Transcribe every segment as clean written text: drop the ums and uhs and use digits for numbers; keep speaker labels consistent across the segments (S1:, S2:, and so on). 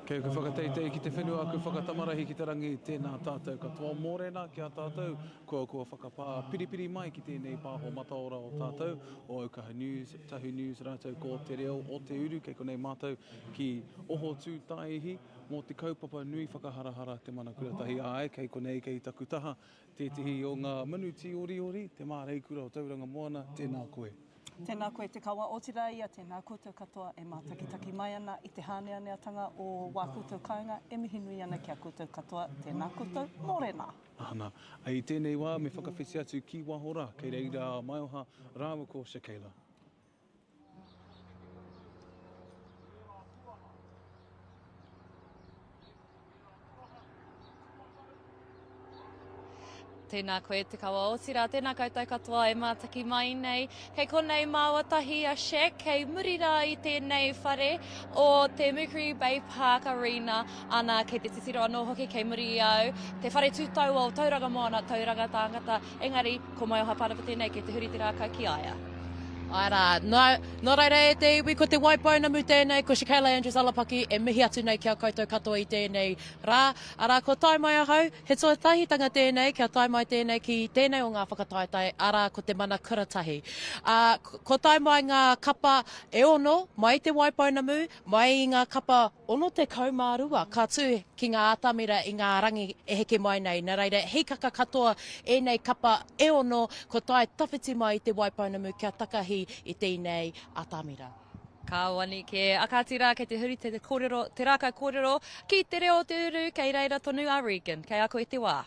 S1: Kei aku whakateitei ki te whenua, aku whakatamarahi ki te rangi, tēnā tātou katoa. Mōrena ki a tātou, kua kua whakapā piripiri mai ki tēnei pāho mataora o tātou, o Aukaha News, Tahu News rātou ko Te Reo o Te Uru, kei konei mātou ki Ohotūtaihi mō te kaupapa nui whakaharahara Te Mana Kuratahi. Āe, kei konei, kei taku taha, tētehi o ngā manu tīoriori, te māreikura o Tauranga Moana, tēnā koe.
S2: Tēnā koe Te Kawa, otirā ia tēnā koutou katoa e mātakitaki mai ana i te hāneaneatanga o wā koutou kāinga, e mihi nui ana ki a koutou katoa, tēnā koutou, mōrena!
S1: Āna, i tēnei wā me whakawhiti atu ki waho rā, kei reira a Maioha rāua ko Shakayla.
S3: Tēnā koe Te Kawa, otirā tēnā koutou katoa e mātaki mai nei. Kei konei māua tahi a Shaq, kei muri rā i tēnei whare o te Mercury Bay Park Arena. Ana, kei te titiro anō hoki kei muri i au, te whare tūtaua o Tauranga Moana, Tauranga Tāngata. Engari, ko Maioha Pānapa tēnei kei te huri te rākau ki a ia.
S4: Āe rā, nā, nō reira e te iwi, ko Te Waipounamu tēnei, ko Shakayla Andrews Alapaki e mihi atu nei ki a koutou katoa i tēnei rā. Arā, kua tae mai ahau, he tuatahitanga tēnei, kia tae mai tēnei ki tēnei o ngā whakataetae, arā, ko te Mana Kuratahi. Ā, kua tae mai ngā kapa e ono mai i Te Waipounamu, mai i ngā kapa 62 ka tū ki ngā atamira i ngā rangi e heke mai nei. Nā reira, hīkaka katoa ēnei kapa e ono kua tae tawhiti mai i Te Waipounamu kia takahi i tēnei atamira.
S3: Ka wani kē. A kāti rā, kei te huri te kōrero, te rākau kōrero ki te reo o te uru, kei reira tonu a Regan. Kei a koe te wā.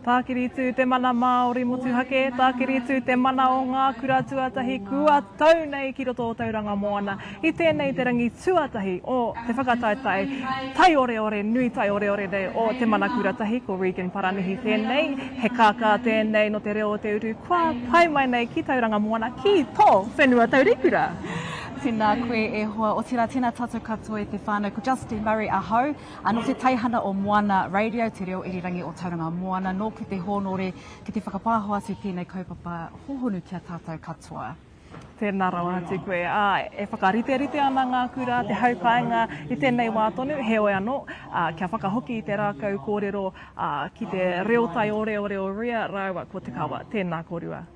S2: Tākiri tū te mana Māori motuhake, tākiri tū te mana o ngā kura tuatahi kua tau nei ki roto o Tauranga Moana i tēnei te rangi tuatahi o te whakataetae taioreore nui taioreore nei o Te Mana Kuratahi ko Regan Paranihi tēnei, he kākā tēnei nō te reo o te uru kua pae mai nei ki Tauranga Moana ki tō whenua taurikura.
S5: Tēnā koe e hoa, otirā tēnā tātou katoa e te whānau. Ko Justine Murray ahau, nō te teihana o Moana Radio, te reo irirangi o Tauranga Moana, nōku te hōnore ki te whakapāho atu tēnei kaupapa hōhonu ki a tātou katoa.
S2: Tēnā rawa atu koe. Ā, e whakariterite ana ngā kura, te hau kāinga i tēnei wā tonu, heoi anō, ā, kia whakahoki i te rākau kōrero, ā, ki te reo taioreore o Ria rāua ko Te Kawa. Tēnā kōrua.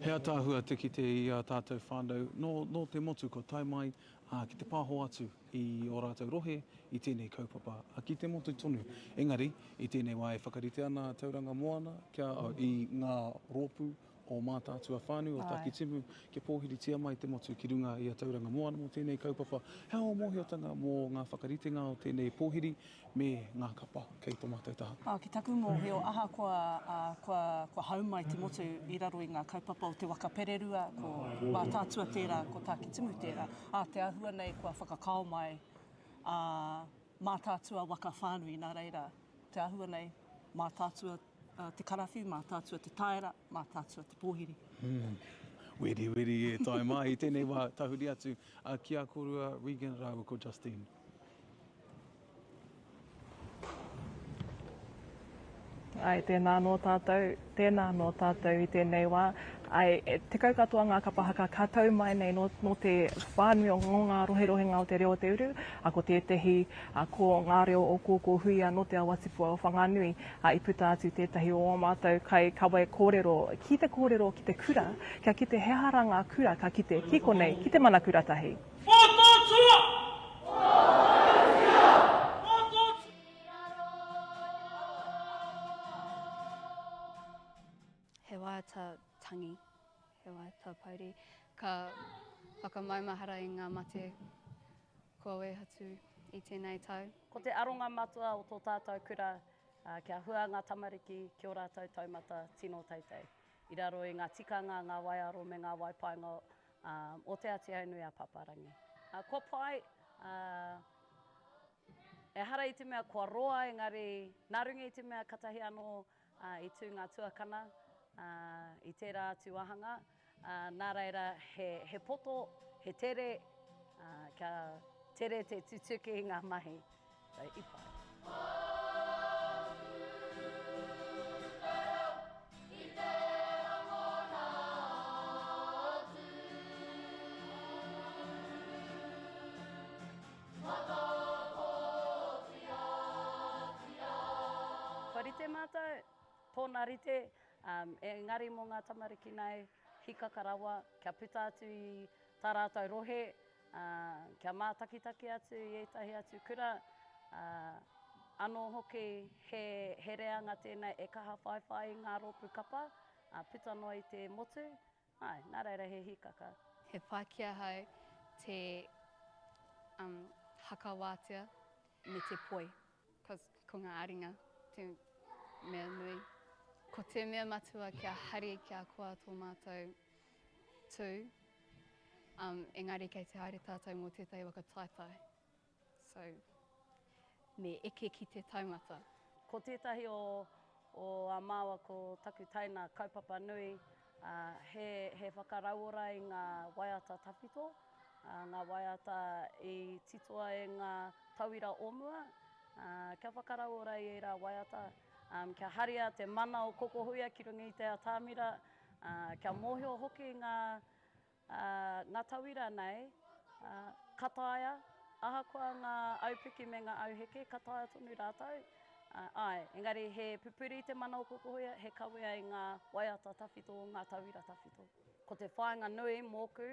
S1: He ataahua te kite i ā tātou whānau nō, nō te motu kua tae mai, ā, ki te pāho atu i ō rātou rohe i tēnei kaupapa, ā, ki te motu tonu. Engari, i tēnei wā e whakarite ana a Tauranga Moana kia, i ngā rōpū o Mātaatua whānui, o Takitimu, kia pōhiritia mai te motu ki runga i a Tauranga Moana mō tēnei kaupapa. He aha ō mōhiotanga mō ngā whakaritenga o tēnei pōhiri me ngā kapa kei tō mātou taha?
S2: Ā, ki taku mōhio, ahakoa kua, kua hau mai te motu i raro i ngā kaupapa o te waka pererua, ko Mātaatua tērā, ko Tākitimu tērā, ā, te āhua nei kua whakakao mai a Mātaatua waka whānui, nā reira, te āhua nei, Mātaatua te karawhiu, Mātaatua te taera, Mātaatua te pōhiri.
S1: Weri, weri e tae mai i tēnei wā tahuri atu ki a kōrua Regan rāua ko Justine.
S2: Āe, tēnā anō tātou, tēnā anō tātou i tēnei wā. Āe, 10 katoa ngā kapa haka ka tau mai nei nō, nō te whānui o ngā roherohenga o te reo o te uru, ā, ko tētehi, ā, ko ngā reo o Kōkōhuia nō Te Awa Tipua o Whanganui, ā, i puta atu tētahi o ō mātou kai kawe kōrero ki te kōrero ki te kura, kia kite he aha rā ngā kura ka kite ki konei, ki te Mana Kuratahi.
S6: Mātaatua! Mātaatua! Mātaatua!
S7: He waiata tangi, he waiata pouri. Ka whakamaumahara i ngā mate kua wehatu i tēnei tau.
S8: Ko te aronga matua o tō tātou kura kia hua ngā tamariki ki ō rātou taumata tino teitei i raro i ngā tikanga, ngā waiaro me ngā waipainga o Te Atihaunui a Paparangi. Kua pai, ehara i te mea kua roa engari nā runga i te mea katahi anō i tū ngā tuakana i tērā atu wāhanga, nā reira he poto, he tere, kia tere te tutuki i ngā mahi. So, i pai. rite mātou, tōna rite, engari mō ngā tamariki nei, hikaka rawa, kia puta atu i tā rātou rohe, ā, kia mātakitaki atu i ētahi atu kura, ā, anō hoki he, he reanga tēnei e kaha whaiwhai i ngā rōpū kapa, ā, puta noa i te motu, āe, nā reira he hīkaka.
S7: He pai ki ahau te um, haka wātea me te poi, cause ko ngā āringa te mea nui. Ko te mea matua kia hari, kia koa tō mātou tū, um, engari kei te haere tātou mō tētahi waka taetae. So, me eke ki te taumata.
S8: Ko tētahi o, o a māua ko taku taina kaupapa nui, ā, he, he whakarauora i ngā waiata tawhito, ā, ngā waiata i titoa e ngā tauira o mua, ā, kia whakarauora i ērā waiata, ā, kia haria te mana o Kokohuia ki runga i te atamira, ā, kia mōhio hoki ngā, ā, ngā tauira nei, ā, ka taea, ahakoa ngā aupiki me ngā auheke, ka taea tonu rātou, ā, āe, engari he pupuri i te mana o Kokohuia, he kawea i ngā waiata tawhito o ngā tauira tawhito. Ko te whāinga nui mōku,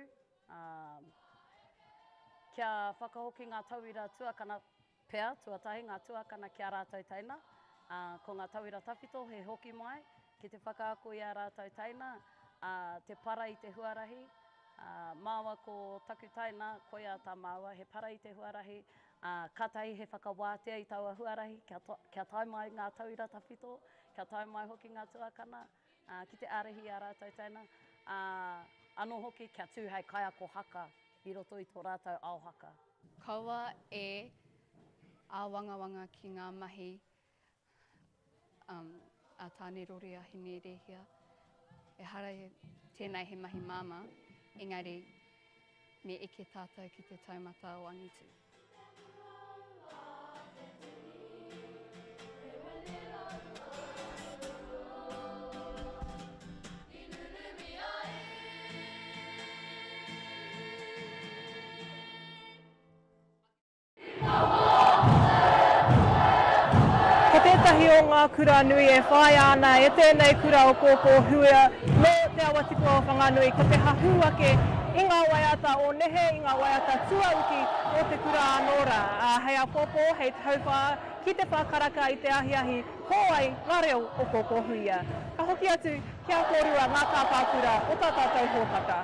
S8: ā, kia whakahoki ngā tauira tuakana, Pea, tuatahi ngā tuakana ki ā rātou teina, ā, ko ngā tauira tawhito he hoki mai ki te whakaako i ā rātou teina, ā, te para i te huarahi, ā, māua ko taku taina, koia tā māua, he para i te huarahi, ā, kātahi he whakawātea i taua huarahi kia, kia tae mai ngā tauira tawhito, kia tae mai hoki ngā tuakana, ā, ki te ārahi i ā rātou teina, ā, anō hoki kia tū hei kaiako haka i roto i tō rātou ao haka.
S7: Kaua e āwangawanga ki ngā mahi a Tānerori, a Hinerēhia. Ehara tēnei he mahi māmā, engari me eke tātou ki te taumata o angitu.
S2: Ko tētahi o ngā kura nui e whāia ana e tēnei kura o Kōkōhuia nō Te Awa Tipua o Whanganui ko te hahū ake i ngā waiata o nehe, i ngā waiata tuauki o te kura anō rā. Ā, hei āpōpō, hei te hauwhā, ki te whā karaka i te ahiahi, ko wai ngā reo o Kōkōhuia. Ka hoki atu ki a kōrua ngā kākākura o tā tātou hōtaka.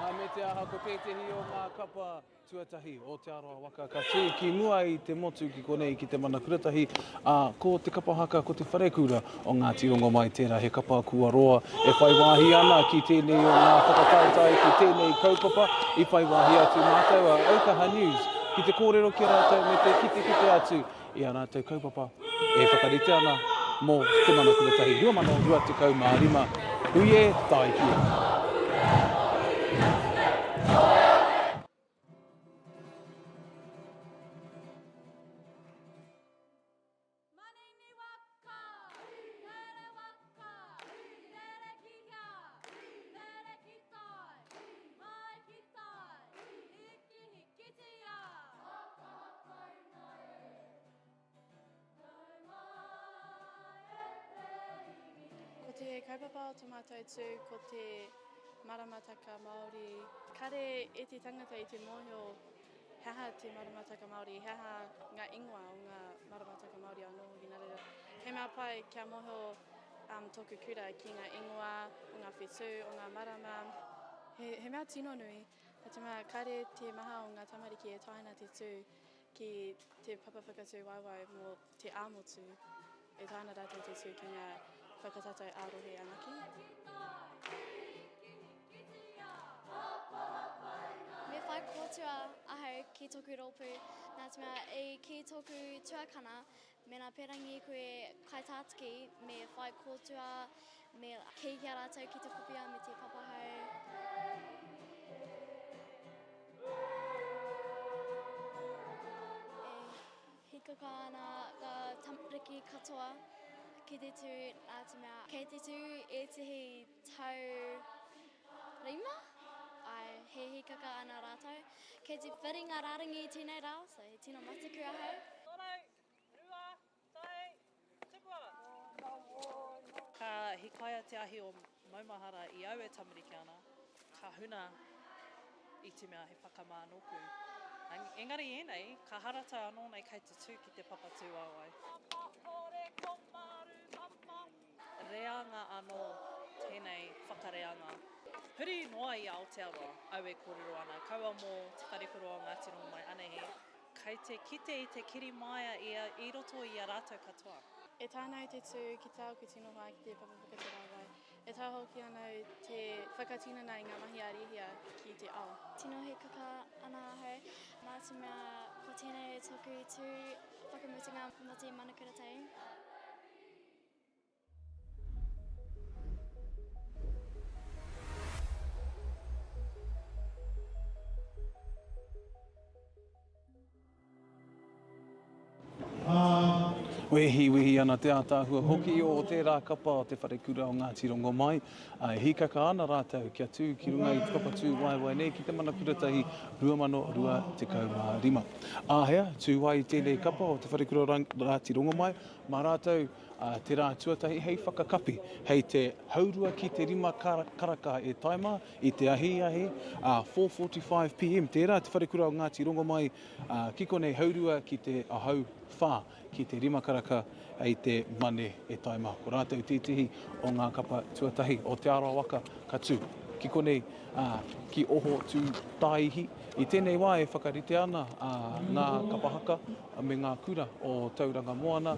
S1: Ā, me te aha, ko tētehi o ngā kapa tuatahi o Te Arawa Waka ka tū ki mua i te motu ki konei ki Te Mana Kuratahi, ā, ko te kapa haka ko Te Wharekura o Ngāti Rongomai tērā he kapa kua roa e whai wāhi ana ki tēnei o ngā whakataetae ki tēnei kaupapa i whai wāhi atu mātou a Aukaha News ki te kōrero ki a rātou me te kitekite atu i ā rātou kaupapa e whakarite ana mō Te Mana Kuratahi 2025. Hui e, tāiki e.
S9: Manini waka, tere waka, tere ki hea, tere ki tai, mai ki tai, hiki hikitia. Whakahapai mai e, nau mai e te iwi.
S10: Ko te kaupapa o to matou tu ko te maramataka Maori. Kare e te tangata i te mohio He aha te maramataka Māori, he aha ngā ingoa o ngā maramataka Māori anō hoki, nā reira, he mea pai kia mōhio um, tōku kura ki ngā ingoa o ngā whetū, o ngā marama. He, he mea tino nui, nā te mea kāre te maha o ngā tamariki e taea ana te tū ki te papa whakatū waewae mō te ā-motu, e taea ana rātou te tū ki ngā whakatatau ā-rohe anake.
S9: Me whai kōtua ahau ki toku rōpū, nā te mea i kī toku tuakana, mēnā pērangi koe kaitātaki, me whai kōtua, me kī ki a rātou ki te kopia me te papahau. E hikaka ana ngā tamariki katoa ki te tū, nā te mea kei te tū ētehi Tau rima? he hikaka ana rātou. Kei te whiri ngā rārangi i tēnei rā, so he tino mataku ahau.
S6: 3, 2, 1, tukua!
S4: Ka hikaia te ahi o maumahara i au e tamariki ana, ka huna i te mea he whakamā nōku. Engari ēnei, ka haratau anō nei kei te tū ki te papa tūāwae. Reanga anō tēnei whakareanga. Huri noa i Aotearoa, au e kōrero ana, kaua mō Te Wharekura o Ngāti Rongomai anahe, kei te kite i te kiri māia ia i roto i a rātou katoa.
S10: E taea ana au te tū ki tāku tino wā ki te papa whakaterāwai. E taea hoki ana au te whakatinana i ngā mahi a Rehia ki te ao.
S9: Tino hikaka ana ahau, nā te mea ko tēnei tōku tū whakamutunga mō te Manukura Tau.
S1: Wehiwehi ana te ātaahua hoki o tērā kapa o Te Wharekura o Ngāti Rongomai. E hīkaka ana rātou kia tū ki runga i te papa tūwaewae nei ki te Mana Kuratahi 2025. Āhea, tū ai tēnei kapa o Te Wharekura o Ngāti Rongomai mā rātou te rā tuatahi hei whakakapi, hei te haurua ki te rima karaka e taima i te ahiahi, 4:45 pm, tērā Te Wharekura o Ngāti Rongomai ki konei haurua ki te ahau wha ki te rima karaka i te Mane e taima. Ko rātou tētehi o ngā kapa tuatahi o Te Arawa waka ka tū ki konei, ki Oho Tū Tāihi. I tēnei wā e whakarite ana ngā kapa haka me ngā kura o Tauranga Moana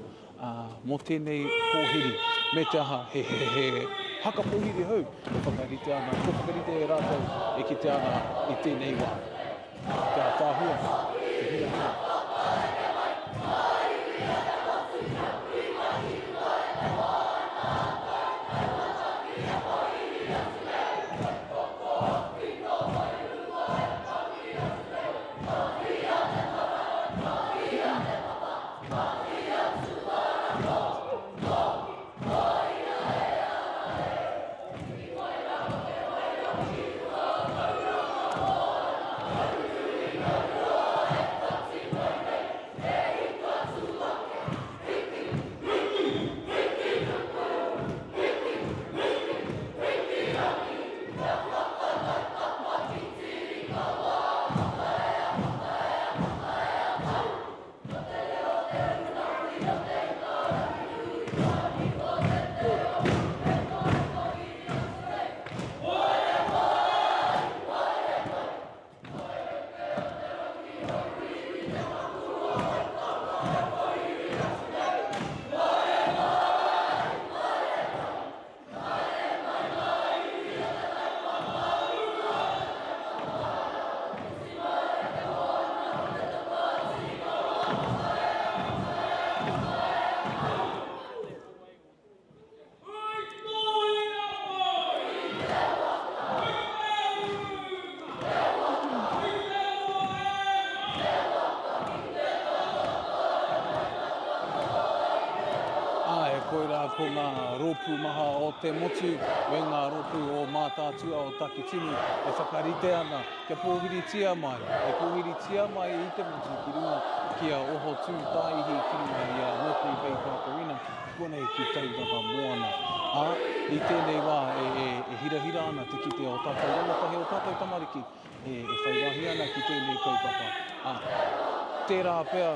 S1: mō tēnei pōhiri, me te aha, he, he, he haka pōhiri hou e whakarite ana, kua whakarite e rātou e kitea ana i tēnei wā. Te ātaahua, te hirahira. Āe, koirā ko ngā rōpū maha o te motu me ngā rōpū o Mātaatua o Takitimu e whakarite ana kia pōhiritia mai, e pōhiritia mai i te motu ki runga ki a Oho Tū Tāihi ki runga i a Mercury Bay Park Arena ki konei ki Tauranga Moana. Ā, i tēnei wā e, e, e hirahira ana te kite o tātou rangatahi, o tātou tamariki e whai wāhi ana ki tēnei kaupapa. Ā, tērā pea,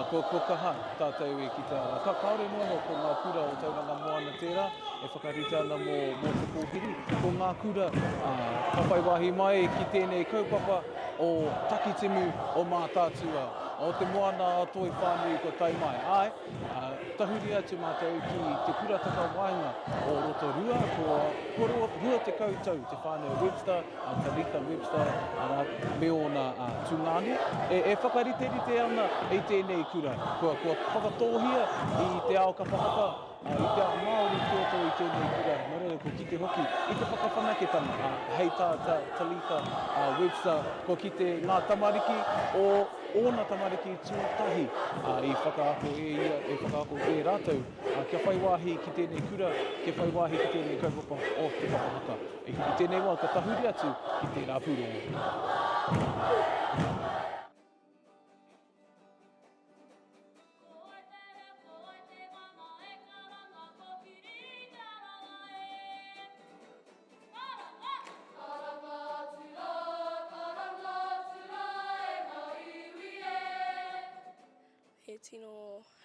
S1: kua, kua kaha tātou e kite ana. Ka, kāore noa iho ko ngā kura o Tauranga Moana tērā e whakarite ana mō, mō te pōhiri. Ko ngā kura, ā, ka whai wāhi mai ki tēnei kaupapa o Takitimu, o Mātaatua, o Te Moana a Toi whānui kua tae mai. Āe, ā, tahuri atu mātou ki te kura takawaenga o Rotorua, kua, kua 20 tau te whānau Webster, a Talitha Webster, arā, me ōna tungāne, e whakariterite ana i tēnei kura. Kua, kua whakatōhia i te ao kapa haka, i te ao Māori ki roto i tēnei kura. Nō reira, kua kite. kite hoki i te whakawhanaketanga, ā, hei tā Talitha Webster, kua kite ngā tamariki o ōna tamariki tuatahi, ā, i whakaako e ia, e whakaako e rātou, ā, kia whai wāhi ki tēnei kura, kia whai wāhi ki tēnei kaupapa o te kapa haka. I tēnei wā ka tahuri atu ki tērā pūrongo.
S10: He tino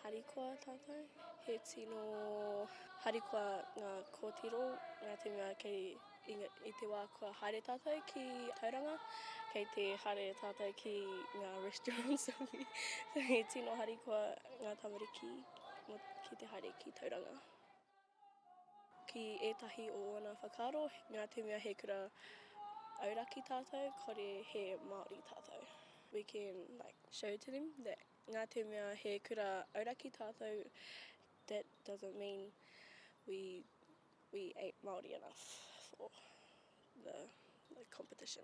S10: harikoa tātou, he tino harikoa ngā kōtiro, ngā te mea kei i te wā kua haere tātou ki Tauranga, kei te haere tātou ki ngā restaurants, so he tino harikoa ngā tamariki ki te haere ki Tauranga. Ki ētahi o ōna whakaaro, nā te mea he kura auraki tātou, kore he Māori tātou. We can like show to them that nā te mea he kura auraki tātou, that doesn't mean we, we ain't Māori enough for the, the competition.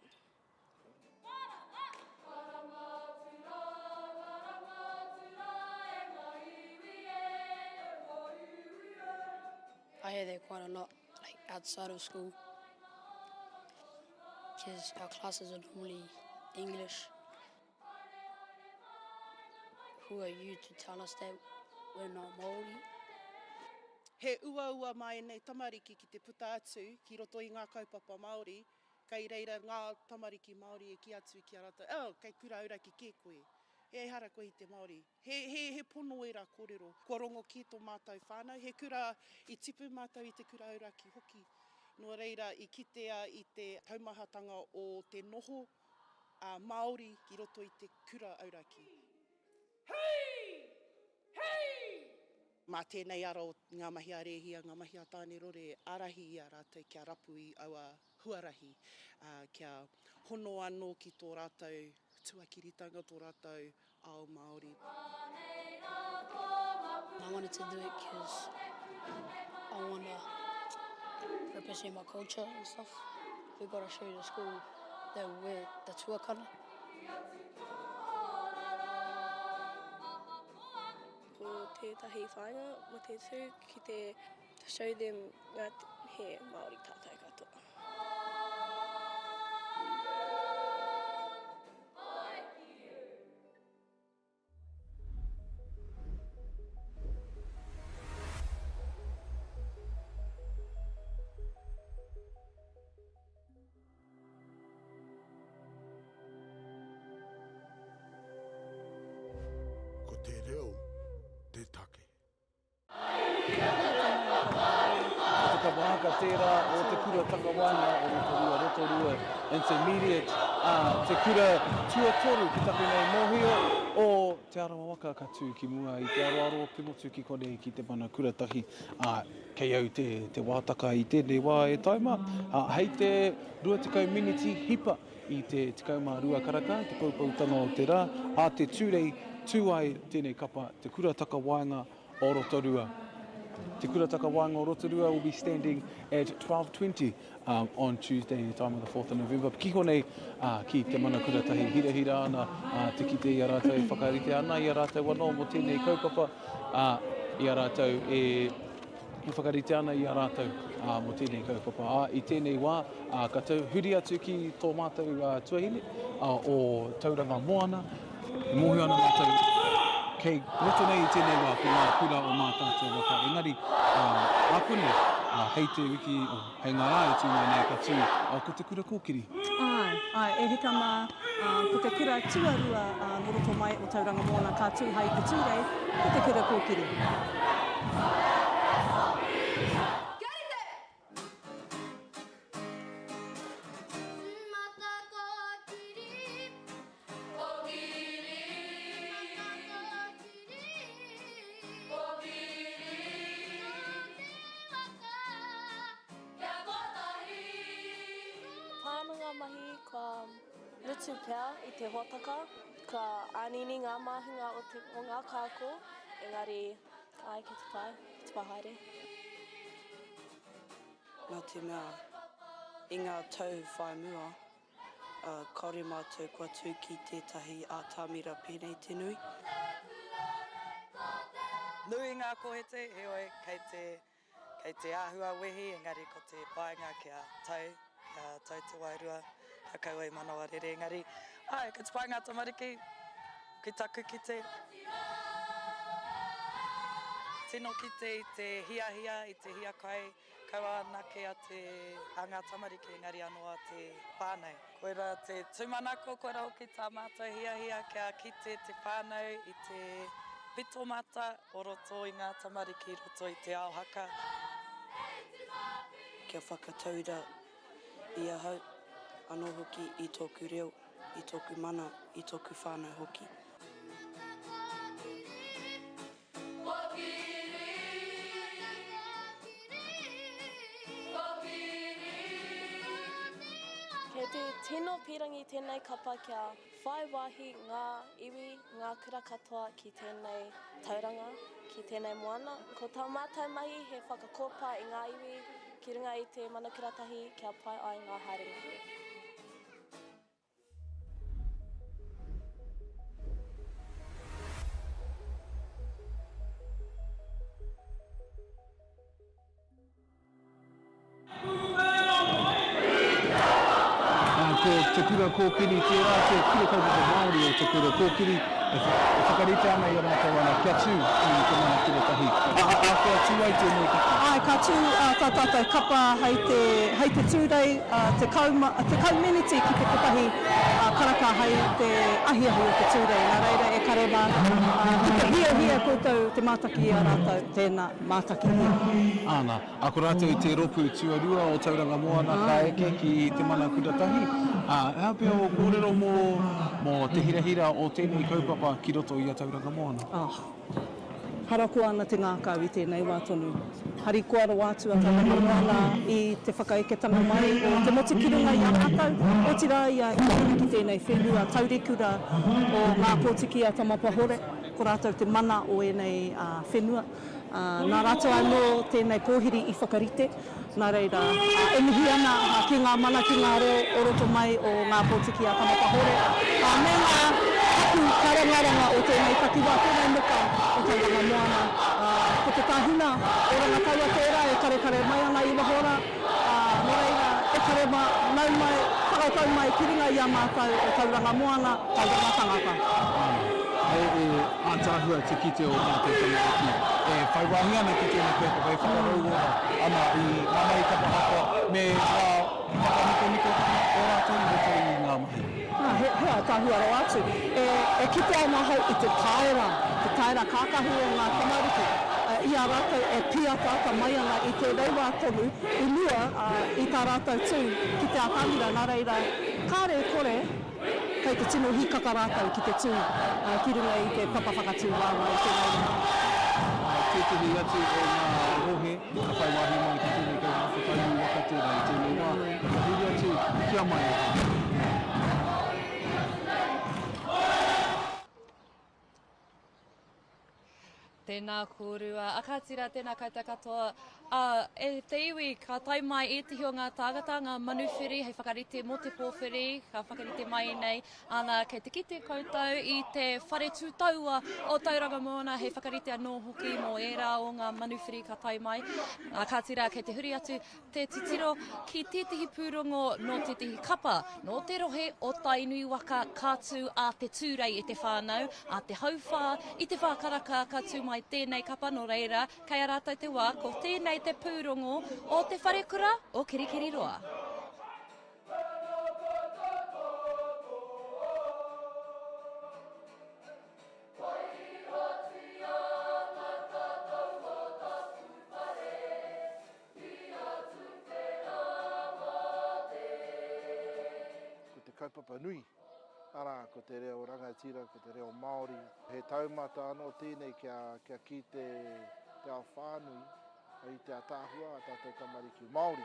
S11: I hear that quite a lot, like outside of school, because our classes are normally English. Who are you to tell us that we're not Māori?
S12: He uaua mā ēnei tamariki ki te puta atu ki roto i ngā kaupapa Māori, Kei reira ngā tamariki Māori e kī atu ki a rātou, oh, kei kura auraki kē koe. He ehara koe i te Māori. He, he, he pono ērā kōrero. Kua rongo kē tō mātou whānau. He kura, i tipu mātou i te kura auraki hoki. Nō reira, i kitea i te taumahatanga o te noho a Māori ki roto i te kura auraki.
S6: Hei! Hei!
S12: Mā tēnei ara o ngā mahi a Rēhia, ngā mahi a Tānerore e ārahi i a rātou kia rapu i aua huarahi, ā, kia hono anō ki tō rātou tuakiritanga, tō rātou ao Māori.
S11: I wanted to do it cause I wanna represent my culture and stuff. We gotta show the school that we're the tuakana.
S10: Ko tētahi whāinga mō te tū ki te show them ngā he Māori tātou katoa.
S13: Ko te reo te take.
S1: Ko te kapa haka tērā o Te Kura Takawaenga o Rotorua, Rotorua Intermediate, ā, te kura tuatoru ki taku nei mōhio o Te Arawa waka ka tū ki mua i te aroaro o te motu ki konei ki te mana kura tahi, ā, kei au te, te wātaka i tēnei wā e taima, ā, hei te 20 miniti hipa i te 12 karaka, te poupoutanga o te rā, ā te Tūrei tū ai tēnei kapa, Te Kura Takawaenga o Rotorua. Te Kura Takawaenga o Rotorua will be standing at 12.20 um, on Tuesday, the time of the 4th of November. Ki konei, uh, ki Te Mana Kura Tahi, hirahira ana uh, te kite i a rātou e whakarite ana i a rātou anō mō tēnei kaupapa, uh, i a rātou e e whakarite ana i a rātou uh, mō tēnei kaupapa. Ā, i tēnei wā, uh, ka tau, huri atu ki tō mātou uh, tuahine uh, o Tauranga Moana, E mōhio ana mātou kei roto nei i tēnei wā ko ngā kura o Mātaatua waka, engari ākonei, hei te wiki, hei ngā rā e tū mai nei ka tū ko te kura kōkiri.
S5: Āe, āe, e hika mā, ko te kura tuarua nō roto mai o Tauranga Moana ka tū hai te Tūrei, ko te kura kōkiri.
S9: Kia rite!
S10: Pai ana ngā mahi kua mutu pea i te hōtaka, kua ānini ngā māhunga o, te, o ngā kaiako, engari āe kei te pai, kei te pai haere.
S14: Nā te mea, i ngā tau whai mua, kāore mātou kua tū ki tētahi atamira pēnei te nui.
S15: Nui ngā kohete, heoi, kei te, kei te āhua wehi, engari ko te painga kia tau, kia tau te wairua, kia kaua i manawa rere, engari, āe, kei te pai ngā tamariki, ki taku kite. Tino kite i te hiahia, i te hiakai, Kaua anake a te, a ngā tamariki engari anō a te whānau. Koirā te tūmanako, koirā hoki tā mātou hiahia kia kite te whānau i te pito mata o roto i ngā tamariki i roto i te ao haka.
S14: Kia whakatauira i ahau, anō hoki i tōku reo, i tōku mana, i tōku whānau hoki.
S16: Kei te tino pīrangi tēnei kapa kia whai wāhi ngā iwi, ngā kura katoa ki tēnei tauranga, ki tēnei moana. Ko tā mātou mahi he whakakōpā i ngā iwi ki runga i te mana kura tahi kia pai ai ngā haerenga.
S1: Ko Te Kura Kōkiri tērā, te kura kaupapa Māori o Te Kura Kōkiri, e whakarite ana i a rātou ana kia tū ki te mana kura tahi. Āwhea tū ai tēnei kapa?
S17: Āe, ka tū tā tātou kapa hei te, hei te Tūrei, 10 meneti ki te kotahi karaka hei te ahiahi o te Tūrei. Nā reira e kare mā, ki te hiahia koutou te mātaki i a rātou, tēnā, mātakihia.
S1: Āna, ā, ko rātou te rōpū tuarua o Tauranga Moana ka eke ki te mana kura tahi. Ā, he aha pea ō kōrero mō, mō te hirahira o tēnei kaupapa ki roto i a Tauranga Moana?
S17: Oh. Harakoa ana te ngākau i tēnei wā tonu. Harikoa rawa atu a Tauranga Moana i te whakaeketanga mai o te motu ki runga i a rātou, otirā ia i runga ki tēnei whenua taurikura o Ngā Pōtiki a Tamapahore, ko rātou te mana o ēnei whenua. Nā rātou anō tēnei pōhiri i whakarite. Nā reira, e mihi ana ki ngā mana, ki ngā reo o roto mai o Ngā Pōtiki a Tamapahore, me ngā hapū karangaranga o tēnei takiwā, tēnei moka o Tauranga Moana. Ko te tāhuna o Rangataua tērā e karekare mai ana i waho rā, nō reira, e kare mā, nau mai, whakatau mai ki runga i a mātou o Tauranga Moana, Tauranga Tangata.
S1: He ātaahua te kite o mātou tamariki e whai wāhi ana ki tēnei kaupapa, e whakarauora ana i ngā mahi kapa haka me ngā whakanikoniko o rātou i roto i ngā mahi.
S17: He ātaahua rawa atu. E kite ana ahau i te taera, te taera kākahu o ngā tamariki, i a rātou e pīataata mai ana i tēnei wā tonu i mua i tā rātou tū ki te atamira, nā reira, kāre e kore, Kei te tino hīkaka rātou ki te tū ki runga i te papa whakatū waewae i tēnei wā.
S1: Tētehi atu o ngā rohe ka whai wāhi mai ki tēnei kaupapa ko Tainui waka tērā i tēnei wā, ka tahuri atu ki a Maioha.
S3: Tēnā kōrua, a kāti rā, tēnā koutou katoa. Ā, e te iwi, ka tae mai ētehi o ngā tāngata, ngā manuwhiri hei whakarite mō te pōwhiri, ka whakarite mai nei, ana, kei te kite koutou i te whare tū taua o Tauranga Moana hei whakarite anō hoki mō ērā o ngā manuwhiri ka tae mai. Ā, kāti rā, kei te huri atu te titiro ki tētehi pūrongo nō tētehi kapa nō te rohe o Tainui waka ka tū a Te Tūrei e te whānau, a te hauwhā, i te whā karaka ka tū mai tēnei kapa nō reira kei a rātou te wā ko tēnei te pūrongo o Te Wharekura o Kirikiriroa.
S13: Ko te kaupapa nui, arā, ko te reo rangatira, ko te reo Māori. He taumata anō tēnei kia, kia kī te, te ao whānui i te ataahua a tātou tamariki Māori.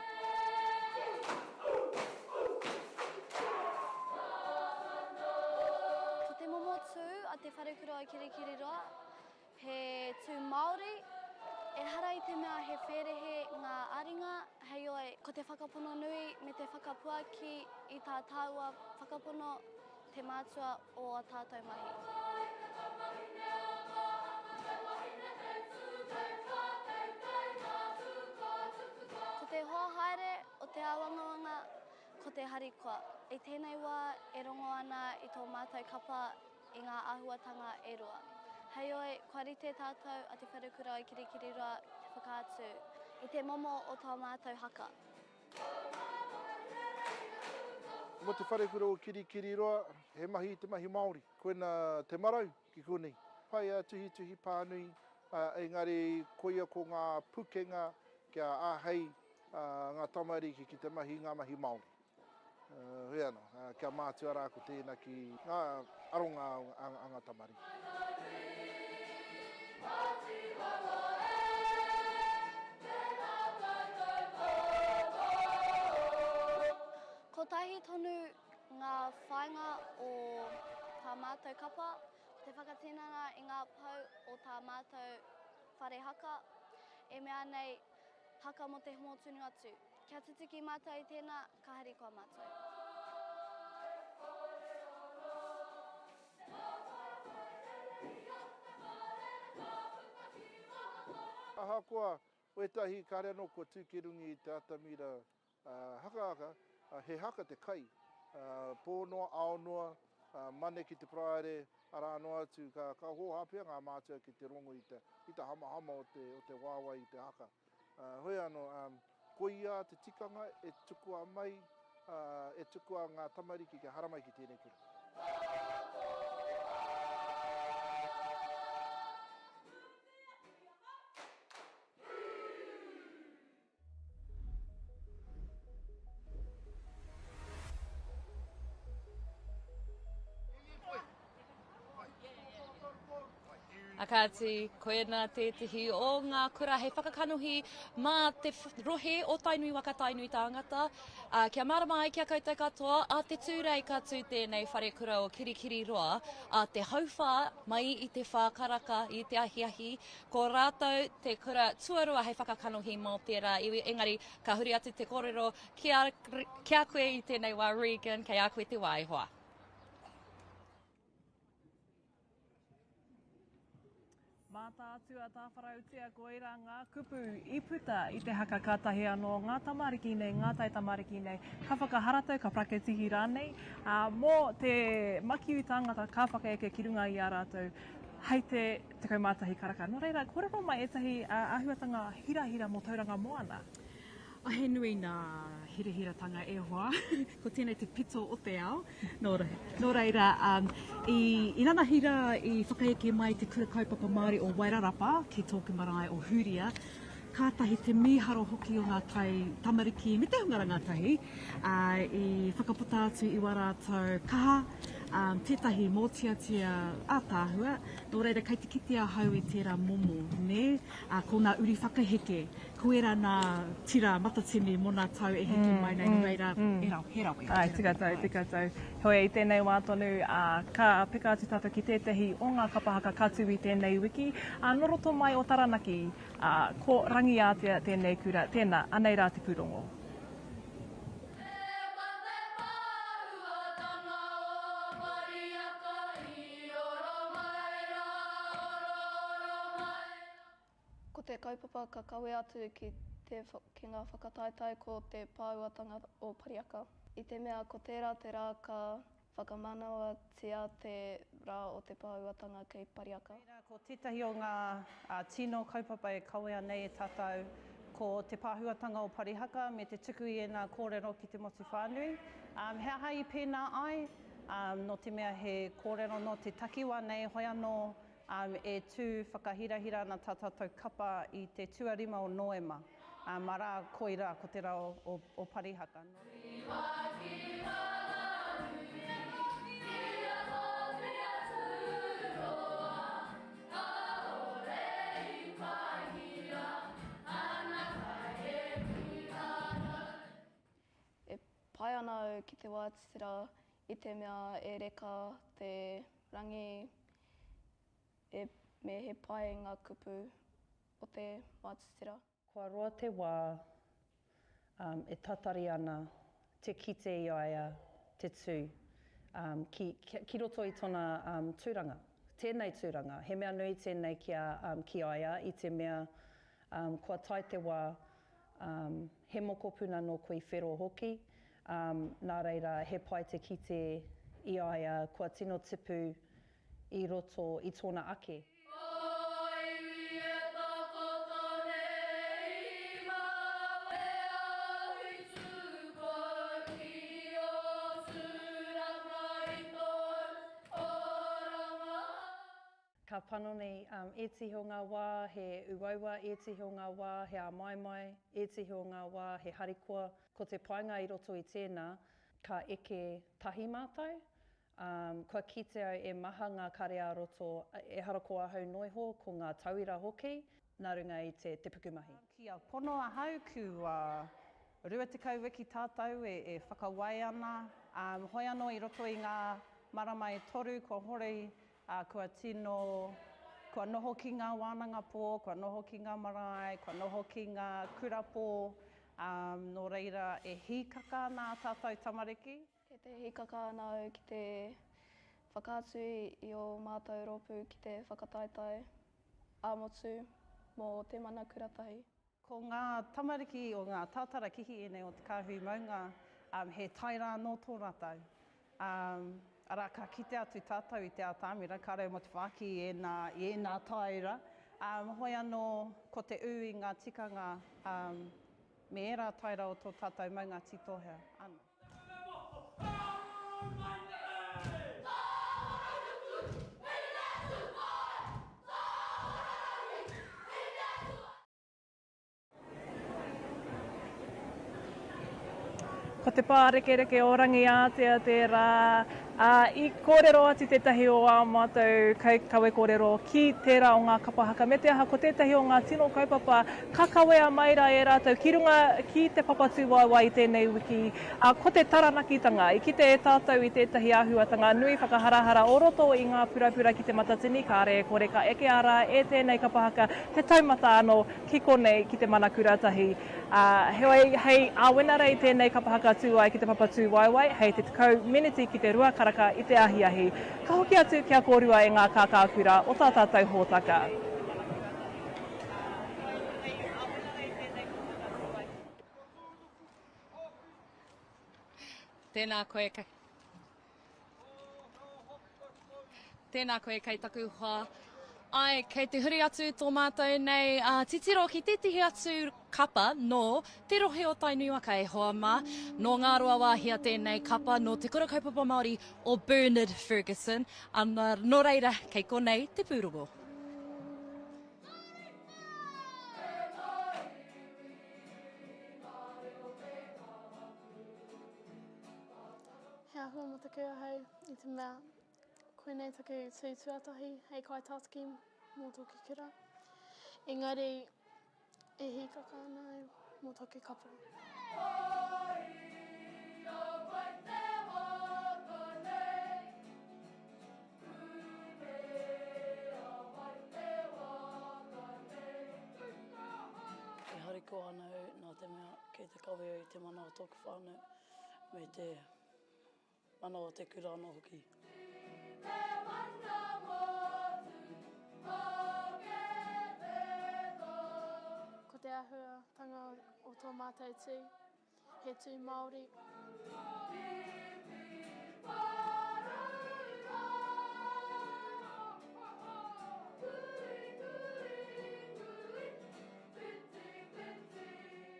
S9: Ko te momo tū a Te Wharekura o Kirikiriroa, He tū Māori, ehara i te mea he whērehe ngā ā-ringa. mahinga, heoi, ko te whakapono nui me te whakapuaki i tā tāua whakapono te mātua o ā tātou mahi. Ko te hoa haere o te āwangawanga, ko te harikoa. I tēnei wā e rongo ana i tō mātou kapa i ngā āhuatanga e roa. Heoi, kua rite tātou a Te Wharekura o Kirikiriroa te whakaatu i te momo o tō mātou haka.
S13: Mo Te Wharekura o Kirikiriroa, he mahi i te mahi Māori. Koina te marau ki konei. Pai a tuhituhi pānui, engari koia ko ngā pukenga kia āhei ngā tamariki ki te mahi i ngā mahi Māori. Hoi anō, kia mātua rā ko tēnā ki ngā aronga a ngā tamariki.
S9: Kotahi tonu ngā whāinga o tā mātou kapa, ko te whakatinana i ngā pou o tā mātou whare haka, e mea nei, Haka mō te mōtunu atu. Kia tutuki mātou i tēnā, ka harikoa mātou.
S13: Ahakoa wētahi kāre anō kua tū ki runga i te atamira hakahaka, he haka te kai, pō noa, ao noa, Mane ki te Paraire, arā noa atu, ka, ka hōhā pea ngā mātua ki te rongo i te, i te hamahama o te, o te wāwae i te haka. Hoi anō, koia te tikanga e tukua mai, e tukua ngā tamariki kia haramai ki tēnei kura.
S3: A kāti, koina tētehi o ngā kura hei whakakanohi mā te rohe o Tainui waka Tainui tāngata. Ā, kia mārama ai ki a koutou katoa, ā te Tūrei ka tū tēnei wharekura o Kirikiriroa, ā te hauwhā mai i te whā karaka i te ahiahi, Ko rātou te kura tuarua hei whakakanohi mō tērā iwi, engari ka huri atu te kōrero ki a, ki a koe i tēnei wā, Regan, kei a koe te wā e hoa.
S2: Mātaatua tāwharautia koirā ngā kupu i puta i te haka kātahi anō ngā tamariki nei, ngā taitamariki nei, ka whakaharatau, ka praketihi rānei, ā, mō te makiu tāngata ka whakaeke ki runga i a rātou hei te 11 karaka. Nō reira, kōrero mai ētahi āhuatanga hirahira mō Tauranga Moana.
S5: He nui nā hirahiratanga e hoa. Ko tēnei te pito o te ao. Nō, nō reira, um, i, i nanahi rā i whakaeke mai te Kura Kaupapa Māori o Wairarapa ki tōku marae o Hūria. Kātahi te mīharo hoki o ngā tai tamariki me te hunga rangatahi, ā, i whakaputa atu i wā rātou kaha, ā, tētahi mōteatea ātaahua, nō reira kei te kite ahau i tērā momo, nē, ā, ko ngā uri whakaheke, ko ērā nā tira matatini mō nā tau e heke mai nei, nō reira, e ra, he rawe.
S2: Āe, tika tau, tika tau. Heoi, i tēnei wā tonu, ā, ka peka atu tātou ki tētahi o ngā kapa haka ka tū i tēnei wiki, ā, nō roto mai o Taranaki, Ā, ko Rangiātea tēnei kura, tēnā, anei rā te pūrongo.
S16: Ko te kaupapa ka kawe atu ki te ki ngā whakataetae ko te pāuatanga o Pariaka. I te mea ko tērā te rā ka Whakamanawatia te rā o te pāuatanga kei Pariaka.
S17: Reira, ko tētahi o ngā tino kaupapa e kawea nei e tātou, ko te pāhuatanga o Parihaka me te tuku i ēnā kōrero ki te motu whānui. He aha i pēnā ai? Nō te mea he kōrero nō te takiwā nei, hoi anō e tū whakahirahira ana tā tātou kapa i te tuarima o Noema, arā, koirā ko te rā o Parihaka.
S16: E pai ana au ki te wā titira i te mea e reka te rangi e me he pai ngā kupu o te wā titira.
S17: Kua roa te wā.
S18: e tatari ana te kite i a ia te tū ki, ki roto i tona tūranga. Tēnei tūranga, he mea nui tēnei ki a, ki a ia i te mea kua tae te wā, he mokopuna nō Kui Whero hoki, nā reira he pai te kite i a ia kua tino tipu i roto i tōna ake. Ka panoni ētihi o ngā wā he uaua, ētihi o ngā wā he āmaimai, ētihi o ngā wā he harikoa. Ko te painga i roto i tēnā, ka eke tahi mātou, Ā, kua kite au e maha ngā kare ā-roto, ehara ko ahau noa iho, ko ngā tauira hoki, nā runga i te, te pukumahi.
S17: Kia pono ahau, kua 20 wiki tātou e whakawai ana, ā, hoi anō i roto i ngā marama e toru kua hori, ā, kua tino, kua noho ki ngā wānanga pō, kua noho ki ngā marae, kua noho ki ngā kura pō, ā, nō reira e hīkaka ana ā tātou tamariki.
S16: Kei te hīkaka ana au ki te whakaatu i ō mātou rōpū ki te whakataetae ā-motu mō Te Mana Kura Tahi.
S17: Ko ngā tamariki o ngā tātara kihi ēnei o Te Kāhui Maunga, he taera anō tō rātou. Arā, ka kite atu tātou i te atamira, kāre mō te whāki i ēnā, i ēnā taera. Hoi anō, ko te ū i ngā tikanga me ērā taera o tō tātou maunga tītohea, ana.
S2: Ko te pārekereke o Rangiātea tērā, ā, i kōrero atu tētahi o ā mātou kaikawe kōrero ki tērā o ngā kapa haka, me te aha ko tētahi o ngā tino kaupapa ka kawea mai rā e rātou ki runga ki te papa tūwaewae i tēnei wiki, ā, ko te Taranakitanga. I kite e tātou i tētahi āhuatanga nui whakaharahara o roto i ngā purapura ki Te Matatini, kāre e kore ka ekea rā e tēnei kapa haka he taumata anō ki konei ki te Mana Kura Tahi. Ā, heoi, hei ā Wenerei tēnei kapa haka tū ai ki te papa tūwaewae, hei te 10 meneti ki te rua karaka i te ahiahi. Ka hoki atu ki a kōrua e ngā kākākura o tā tātou hōtaka.
S3: Tēnā koe. Tēnā koe kei taku hoa. Ai, kei te huri atu tō mātou nei uh, titiro ki tētehi atu kapa nō te rohe o Tainui waka e hoa mā. Nō Ngāruawāhia tēnei kapa, nō Te Kura Kaupapa Māori o Bernard Fergusson. Ana, nō reira, kei konei te pūrongo.
S10: He āhua mataku ahau i te mea koinei taku tū tuatahi hei kaitātaki mō tōku kura. Engari e hīkaka ana au mō tōku kapa.
S11: E harikoa ana au nā te mea kei te kawe au i te mana o tōku whānau me te mana o te kura anō hoki.
S10: Ko te āhuatanga o tō mātou tū, He tū Māori.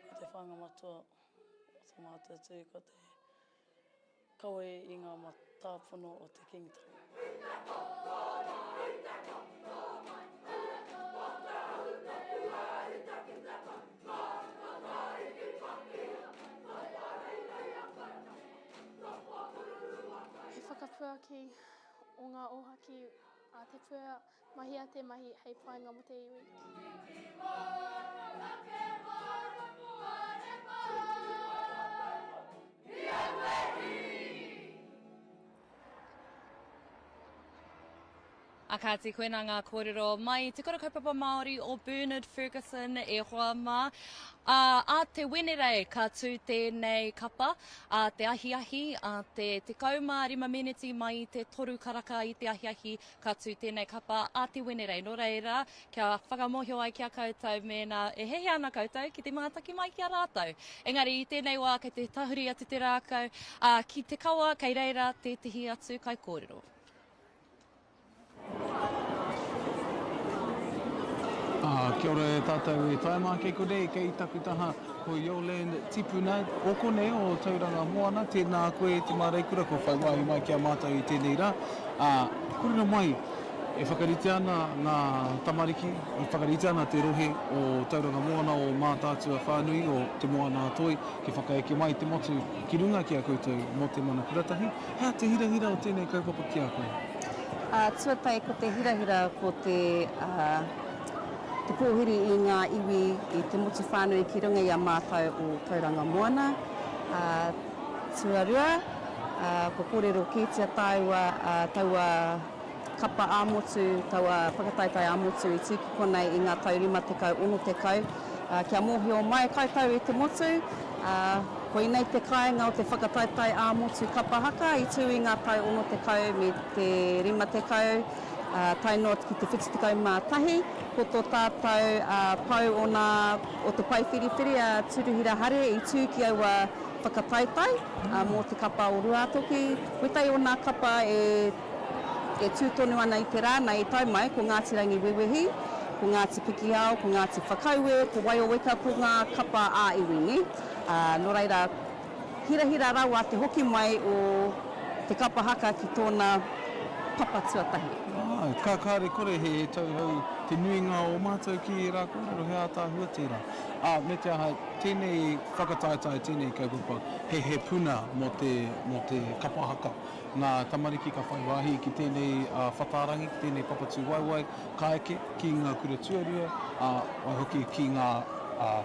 S11: Ko te whāinga matua o tō mātou tū ko te kawe i ngā mātāpono o te Kīngitanga.
S10: He whakapuaki o ngā ōhaki a Te Puea, mahia te mahi hei painga mō te iwi.
S3: A kāti, koinā ngā kōrero mai i Te Kura Kaupapa Māori o Bernard Fergusson e hoa mā. Ā, ā te Wenerei ka tū tēnei kapa, ā te ahiahi, ā te 15 meneti mai i te toru karaka i te ahiahi ka tū tēnei kapa ā te Wenerei. Nō reira, kia whakamōhio ai ki a koutou mēnā e hiahia ana koutou ki te mātaki mai ki a rātou. Engari i tēnei wā kei te tahuri atu te rākau, ā, ki te kawa kei reira tētehi atu kaikōrero.
S1: Ā, kia ora e tātou e tae mā kei konei, kei taku taha ko Yoland Tipuna o konei o Tauranga Moana, tēnā koe e te māreikura kua whai wāhi mai ki a mātou i tēnei rā. Ā, kōrero mai, e whakarite ana ngā tamariki, e whakarite ana te rohe o Tauranga Moana, o Mātaatua whānui, o Te Moana-a-Toi, kia whakaeke mai te motu ki runga ki a koutou mō te mana kuratahi. He aha te hirahira o tēnei kaupapa ki a koe?
S19: Ā, tuatahi ko te hirahira ko te, ā, te pōhiri i ngā iwi i te motu whānui ki runga i a mātou o Tauranga Moana. Ā, tuarua, ā, kua kōrero kētia tāua, ā, taua kapa ā-motu, taua whakataetae ā-motu i tū ki konei i ngā tau 50, 60, ā, kia mōhio mai koutou i te motu, ā, koinei te kāinga o te whakataetae ā-motu kapa haka i tū i ngā tau 60 me te 50, ā, tae noa ki te 71. Ko tō tātou pou o nā, o te pae whiriwhiri a Turuhira Hare i tū ki aua whakataetae, ā, mō te kapa o Ruātoki. Wētahi o nā kapa e. E tū tonu ana i te rā nei i tae mai ko Ngāti Rangiwewehi, ko Ngāti Pikiao, ko Ngāti Whakaue, ko Waioweka, ko ngā kapa ā-iwi, nē. Ā, nō reira, hirahira rawa te hoki mai o te kapa haka ki tōna papa tuatahi.
S1: Āe, ka kāre kore he tauhou te nuinga o mātou ki ērā kōrero, he ātaahua tērā. Ā, me te aha, tēnei whakataetae, tēnei kaupapa, he, he puna mō te, mō te kapa haka. Ngā tamariki ka whai wāhi ki tēnei whatārangi, ki tēnei papatūwaewae, ka eke ki ngā kura tuarua, ā, waihoki ki ngā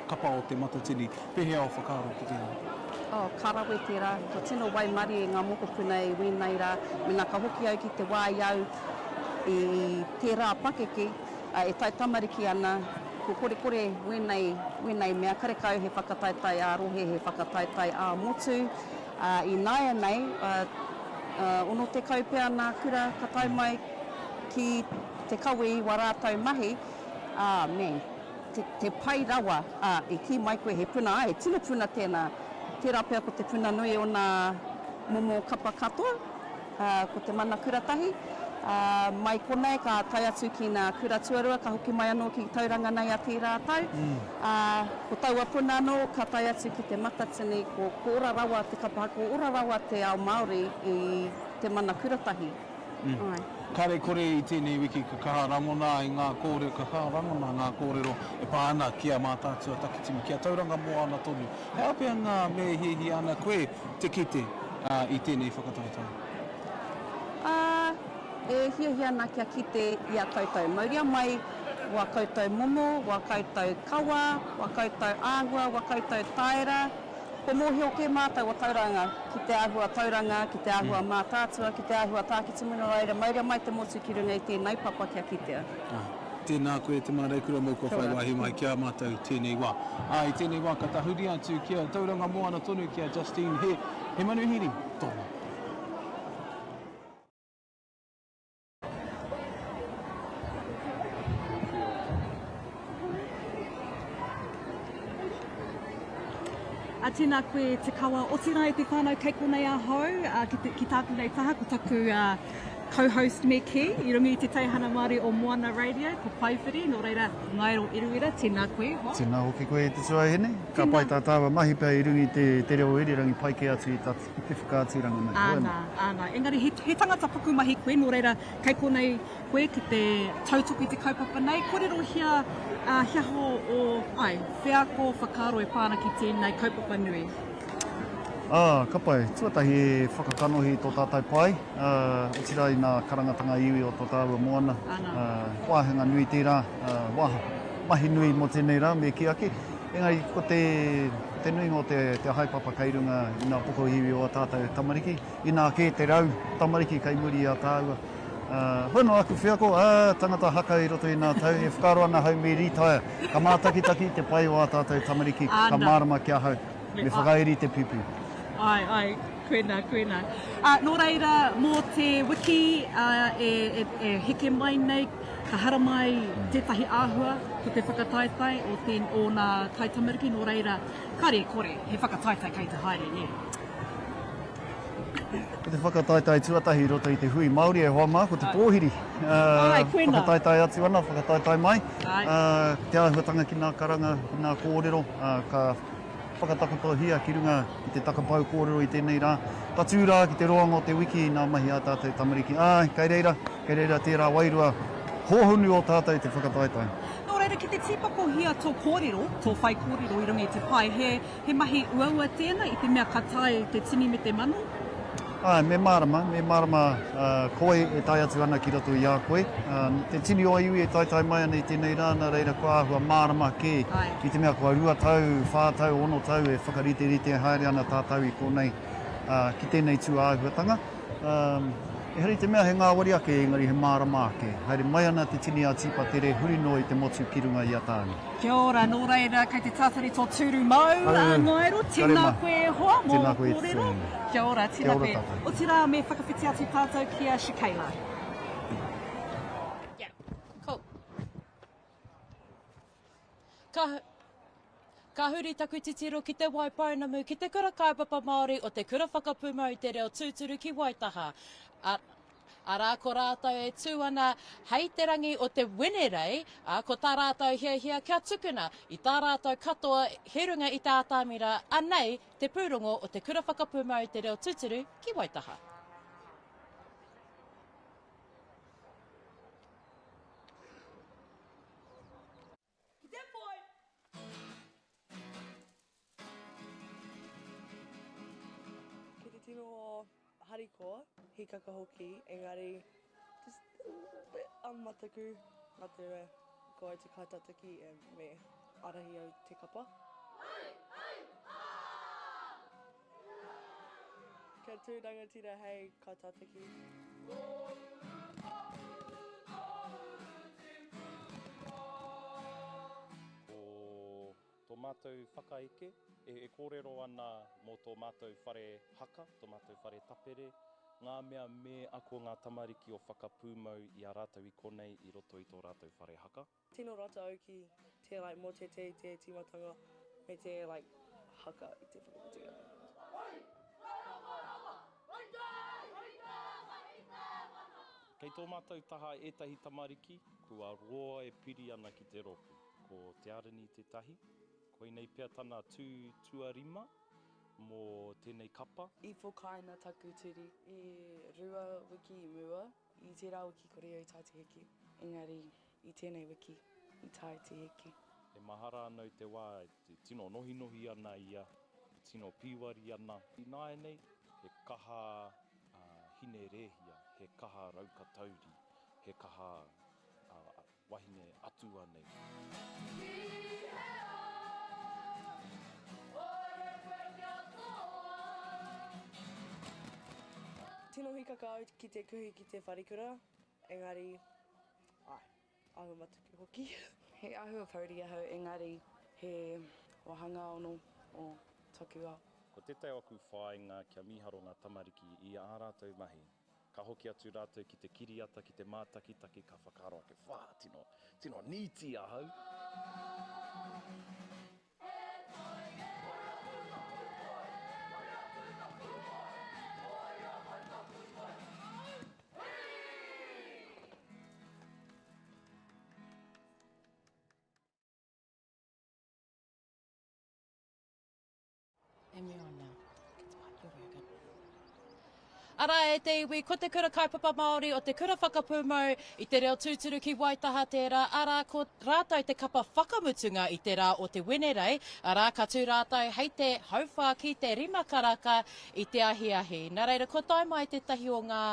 S1: kapa o Te Matatini. Pēhea ō whakaaro ki tēnei?
S19: Oh, ka rawe tērā. Kua tino waimarie ngā mokopuna i wēnei rā. Mēnā ka hoki au ki te wā i au i tērā pakeke, e taitamariki ana, kua korekore wēnei, wēnei mea. Karekau he whakataetae ā-rohe, he whakataetae ā-motu. Ā, ināianei, ā, 60 pea nā kura ka tae mai ki te kawe i wā rātou mahi, ā, me, te, te pai rawa, ā, i kī mai koe he puna, āe, tino puna tēnā. Tērā pea ko te puna nui o nā momo kapa katoa, ā, ko te mana kura tahi. Ā, mai konei ka tae atu ki nā kura tuarua, ka hoki mai anō ki Tauranga nei a tērā tau. Ā, ko taua puna anō ka tae atu ki Te Matatini, ko, ko ora rawa te kapa haka, ko ora rawa te ao Māori i te mana kuratahi. Āe.
S1: Kāre kore i tēnei wiki ka kaha rangona ai ngā kōrero, ka kaha rangona ngā kōrero e pā ana ki a Mātaatua Takitimu, ki a Tauranga Moana tonu. He aha pea ngā mea e hiahia ana koe te kite i tēnei whakataetae?
S19: Ā, e hiahia ana kia kite i a koutou. Mauria mai wā koutou momo, wā koutou kawa, wā koutou āhua, wā koutou taera. Kua mōhio kē mātou o Tauranga ki te āhua Tauranga, ki te āhua Mātaatua, ki te āhua Tākitimu, nō reira, mauria mai te motu ki runga i tēnei papa kia kitea.
S1: Ā, tēnā koe te māreikura mō kua whai wāhi mai ki a mātou i tēnei wā. Ā, i tēnei wā ka tahuri atu ki a Tauranga Moana tonu ki a Justine he, he manuhiri tōna.
S5: A tēnā koe Te Kawa, otirā e te whānau kei konei ahau, a, ki, te, ki tāku nei taha, ko taku uh, co-host me kī, i runga i te teihana Māori o Moana Radio, ko Paewhiri, nō reira, Ngairo Eruera, tēnā koe, hoa.
S20: Tēnā hoki koe e te tuahine. Ka pai tā tāua mahi pea i runga i te, te reo irirangi pai kē atu i tā te whakaaturanga nei.
S5: Āna, āna. Engari he, he tangata pukumahi koe, nō reira, kei konei koe ki te tautoko i te kaupapa nei. Kōrerohia uh, he aha o, ai, wheako, whakaaro e pā ana ki tēnei kaupapa nui.
S20: Ā, ka pai. Tuatahi e whakakanohi i tō tātou pae, ā, otirā i ngā karangatanga iwi o tō tāua moana.
S5: Āna.
S20: Ā, wāhanga nui tērā, ā, wāha, mahi nui mō tēnei rā, me kī ake. Engari, ko te, te nuinga o te, te haepapa kei runga i ngā pokohiwi o ā tātou tamariki, inā kē te rau tamariki kei muri i a tāua. Hoi anō aku wheako, ā, tangata haka i roto i nā tau, e whakaaro ana ahau me rītaia, ka mātakitaki te pai o ā tātou tamariki, ka mārama ki ahau, me whakairi te pipi.
S17: Āe, āe, koinā, koinā. Ā, nō reira, mō te wiki e, e heke mai nei, ka haramai tētahi āhua, ko te whakataetae o te, o nā taitamariki, nō reira, kāre e kore, he whakataetae kei te haere, nē?
S20: Ko te whakataetae tuatahi i roto i te hui Māori e hoa mā, ko te pōhiri.
S17: Āe, koinā.
S20: Whakataetae atu ana, whakataetae mai. Āe. Te āhuatanga ki ngā karanga, ki ngā kōrero, ka whakatakotohia ki runga i te takapau kōrero i tēnei rā. Tatū rā ki te roanga o te wiki i ngā mahi a tātou tamariki. Āe, kei reira, kei reira tērā wairua hōhonu o tātou te whakataetae.
S17: Nō reira, ki te tīpakohia tō kōrero, tō whaikōrero i runga i te pae, he He mahi uaua tēnā i te mea ka tae te tini me te mano?
S20: Āe, me mārama, me mārama koe e tae atu ana ki roto i a koe. Te tini o iwi e taetae mai ana i tēnei rā, nā reira kua āhua mārama kē i te mea kua rua tau, whā tau, ono tau e whakariterite haere ana tātou i konei ki tēnei tūāhuatanga. Ehara i te mea he ngāwari ake, engari he mārama ake. Haere mai ana te tini a Tīpatere huri noa i te motu ki runga i a Tāne.
S17: Kia ora, nō reira, kei te tātari tō tūru māu, a Ngaero, tēnā koe e hoa mō ō kōrero. Kia ora, tēnā koe. Otirā, me whakawhiti atu tātou ki a Shakayla.
S4: Yeah, cool. Ka, ka huri taku titiro ki Te Waipounamu, ki te Kura Kaupapa Māori o Te Kura Whakapūmau i te Reo Tūturu ki Waitaha. A, arā, ko rātou e tū ana hei te rangi o te Wenerei, ā, ko tā rātou hiahia kia tukuna i tā rātou katoa he runga i te ātamira, anei te pūrongo o Te Kura Whakapūmau i te Reo Tūturu ki Waitaha.
S6: Ki te poi!
S2: Ki te tino harikoa, hikaka hoki, engari just a little bit mataku nā te mea ko au te kaitataki and me arahi au te kapa. Kia tū rangatira hei kaitātaki.
S21: Ko tō mātou whakaeke e kōrero ana mō tō mātou whare haka, tō mātou whare tapere, ngā mea me ako ngā tamariki o Whakapūmau i a rātou i konei i roto i tō rātou whare haka.
S2: Tino rata au ki te like motete i te timatanga me te like haka i te whakamutunga.
S21: Kei tō mātou taha ētahi tamariki kua roa e piri ana ki te rōpū. Ko Te Arini tētahi. Koinei pea tana tū tuarima mō tēnei kapa.
S2: I pokaina taku turi e rua wiki i mua. I tērā wiki kore au i tae te heke, engari i tēnei wiki i tae te heke.
S21: E mahara ana au te wā e tino nohinohi ana ia, e tino pīwari ana. Ināianei, he kaha hine rēhia, he kaha raukatauri, he kaha wahine atua nei.
S2: Tino hikaka au ki te kuhi ki te wharekura, engari, ae, ahua matuku hoki. He ahua pouri ahau engari he wahanga ono o taku ao.
S21: Ko tētahi o aku whāinga kia mīharo ngā tamariki i ā rātou mahi. Ka hoki atu rātou ki te kiriata, ki te mātakitaki, ka whakaaro ake, whā, tino, tino nīti ahau!
S4: And we're on now. You're very good. Arā e te iwi, ko te Kura Kaupapa Māori o te Kura Whakapūmau i te reo tūturu ki Waitaha tērā, arā ko rātou te kapa whakamutunga i te rā o te Wenerei, arā ka tū rātou hei te hauwhā ki te rima karaka i te ahiahi. Nā reira, kua tae mai tētahi o ngā,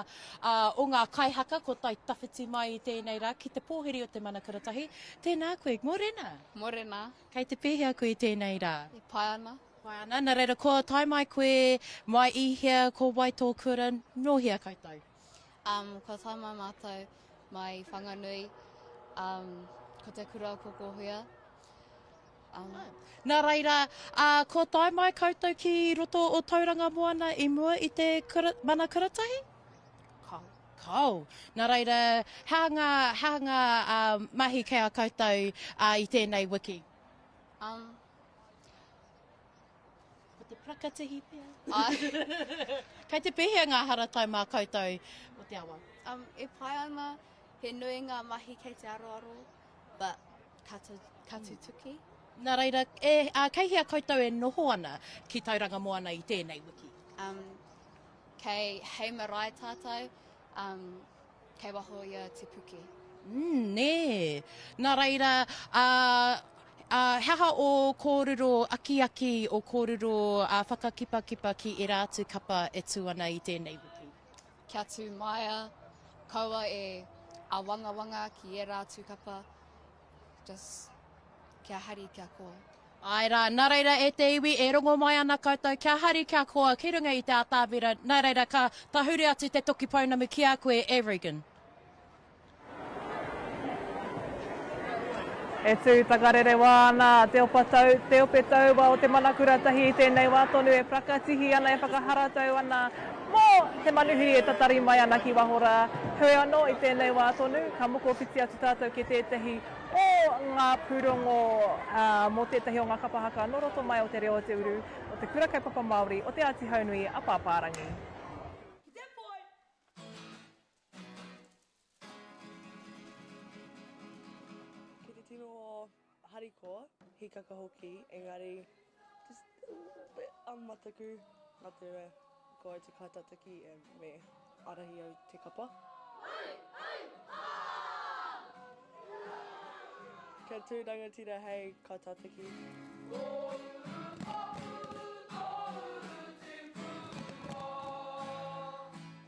S4: ā, o ngā kaihaka, kua tae tawhiti mai i tēnei rā ki te pōhiri o te Mana Kuratahi. Tēnā koe, mōrena!
S7: Mōrena.
S4: Kei te pēhea koe i tēnei rā?
S7: E pai ana.
S4: Pai ana, nā reira kua tae mai koe mai i hea, ko wai tō kura, nō hea koutou?
S7: Um, kua tae mai mātou mai Whanganui, um, ko te kura o Kokohuia. Um,
S4: Nā reira, ā, kua tae mai koutou ki roto o Tauranga Moana i mua i te kura, mana kuratahi?
S7: Kao.
S4: Kao. Nā reira, he aha ngā, he aha ngā ā, mahi kei a koutou ā, i tēnei wiki?
S7: Um,
S4: Ko te prakatihi pea. Kei te pēhea ngā haratau mā koutou o te awa?
S7: Um, e pai ana, he nui ngā mahi kei te aroaro, but ka, tu, ka tutuki.
S4: Nā reira, e, a, kei hea koutou e noho ana ki Tauranga Moana i tēnei wiki?
S7: Um, kei hei marae tātou, um, Kei waho i a Te Puke.
S4: Mm, nē. Nā reira, ā, ā, he aha ō kōrero akiaki, ō kōrero ā, whakakipakipa ki ērā atu kapa e tū ana i tēnei wiki?
S7: Kia tū maia, kaua e āwangawanga ki ērā atu kapa, just kia hari, kia koa.
S4: Āe rā, nā reira e te iwi e rongo mai ana koutou kia hari kia koa ki runga i te atāmira, nā reira ka tahuri atu te toki pounamu ki a koe e Regan.
S2: E tū takarerewa ana te opa tau, te ope taua o te Mana Kura Tahi i tēnei wā tonu e prakatihi ana, e whakaharatau ana mō te manuhiri e tatari mai ana ki waho rā. Heoi anō, i tēnei wā tonu, ka mokowhiti atu tātou ki tētahi o ngā pūrongo mō tētahi o ngā kapa haka nō roto mai o Te Reo o Te Uru, o Te Kura Kaupapa Māori o Te Āti Haunui a Pāpārangi.
S6: Ki te poi!
S8: Ki te tino harikoa, hikaka hoki, engari just a little bit mataku, nā te mea ko au te kaitātaki and me ārahi au te kapa. Kia tū rangatira hei kaitātaki.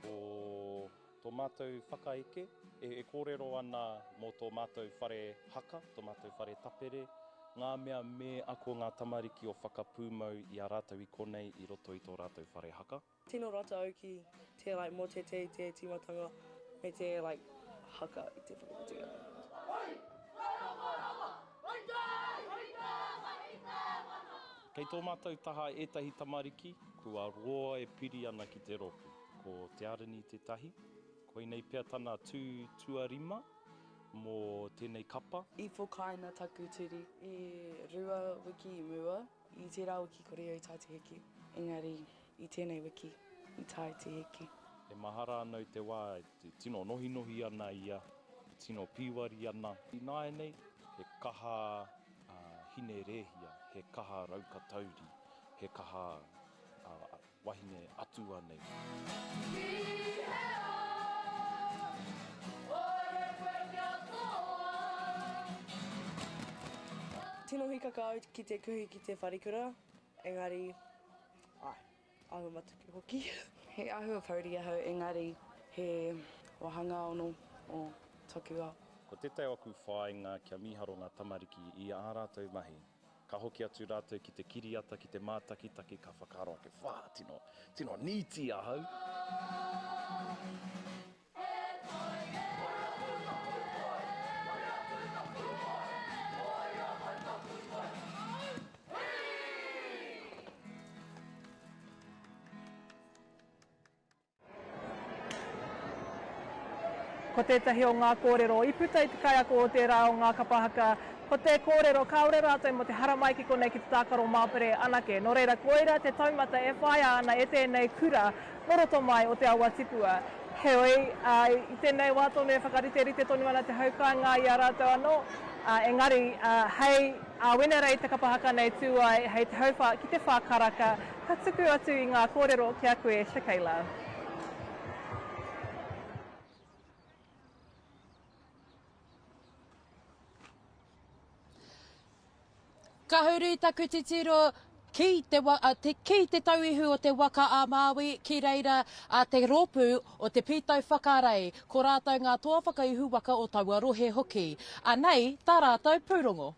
S21: Ko tō mātou whakaeke e kōrero ana mō tō mātou whare haka, tō mātou whare tapere, ngā mea me ako ngā tamariki o Whakapūmau i a rātou i konei i roto i tō rātou whare haka.
S8: Tino rata au ki te like motete i te timatanga me te like haka i te whakamutunga.
S21: Kei tō mātou taha ētahi tamariki kua roa e piri ana ki te rōpū. Ko Te Arini tētahi. Koinei pea tana tū tuarima mō tēnei kapa.
S8: I whakaina taku turi e rua wiki i mua, i tērā wiki kore au i tae te heke, engari i tēnei wiki i tae te heke.
S21: E mahara ana au te wā e tino nohinohi ana ia, e tino pīwari ana. Ināianei, he kaha hine rēhia, he kaha raukatauri, he kaha Wahine atua nei.
S8: Tino hikaka au ki te kuhi ki te wharekura, engari, ae, ahua matuku hoki. He ahua pouri ahau engari he wahanga ono o toku ao.
S21: Ko tētahi o aku whāinga kia mīharo ngā tamariki i ā rātou mahi. Ka hoki atu rātou ki te kiriata, ki te mātakitaki, ka whakaaro ake, whā, tino, tino nīti ahau!
S2: Ko tētahi o ngā kōrero i puta i te kaiako o tērā o ngā kapa haka, ko te kōrero kāore rātou mō te haramai ki konei ki te tākaro māpere anake. Nō reira, koira te taumata e whāia ana e tēnei kura nō roto mai o Te Awa Tipua. Heoi, i tēnei wā tonu e whakariterite tonu ana te hau kāinga i a rātou anō, engari, hei ā Wenerei te kapa haka nei tū ai hei te hauwhā ki te whā karaka, Ka tuku atu i ngā kōrero ki a koe Shakayla.
S4: Ka huri taku titiro ki te, te, ki te tauihu o te waka a Māui, ki reira a te rōpū o Te Pītau Whakarei, ko rātou ngā toa whakaihu waka o taua rohe hoki. Anei tā rātou pūrongo.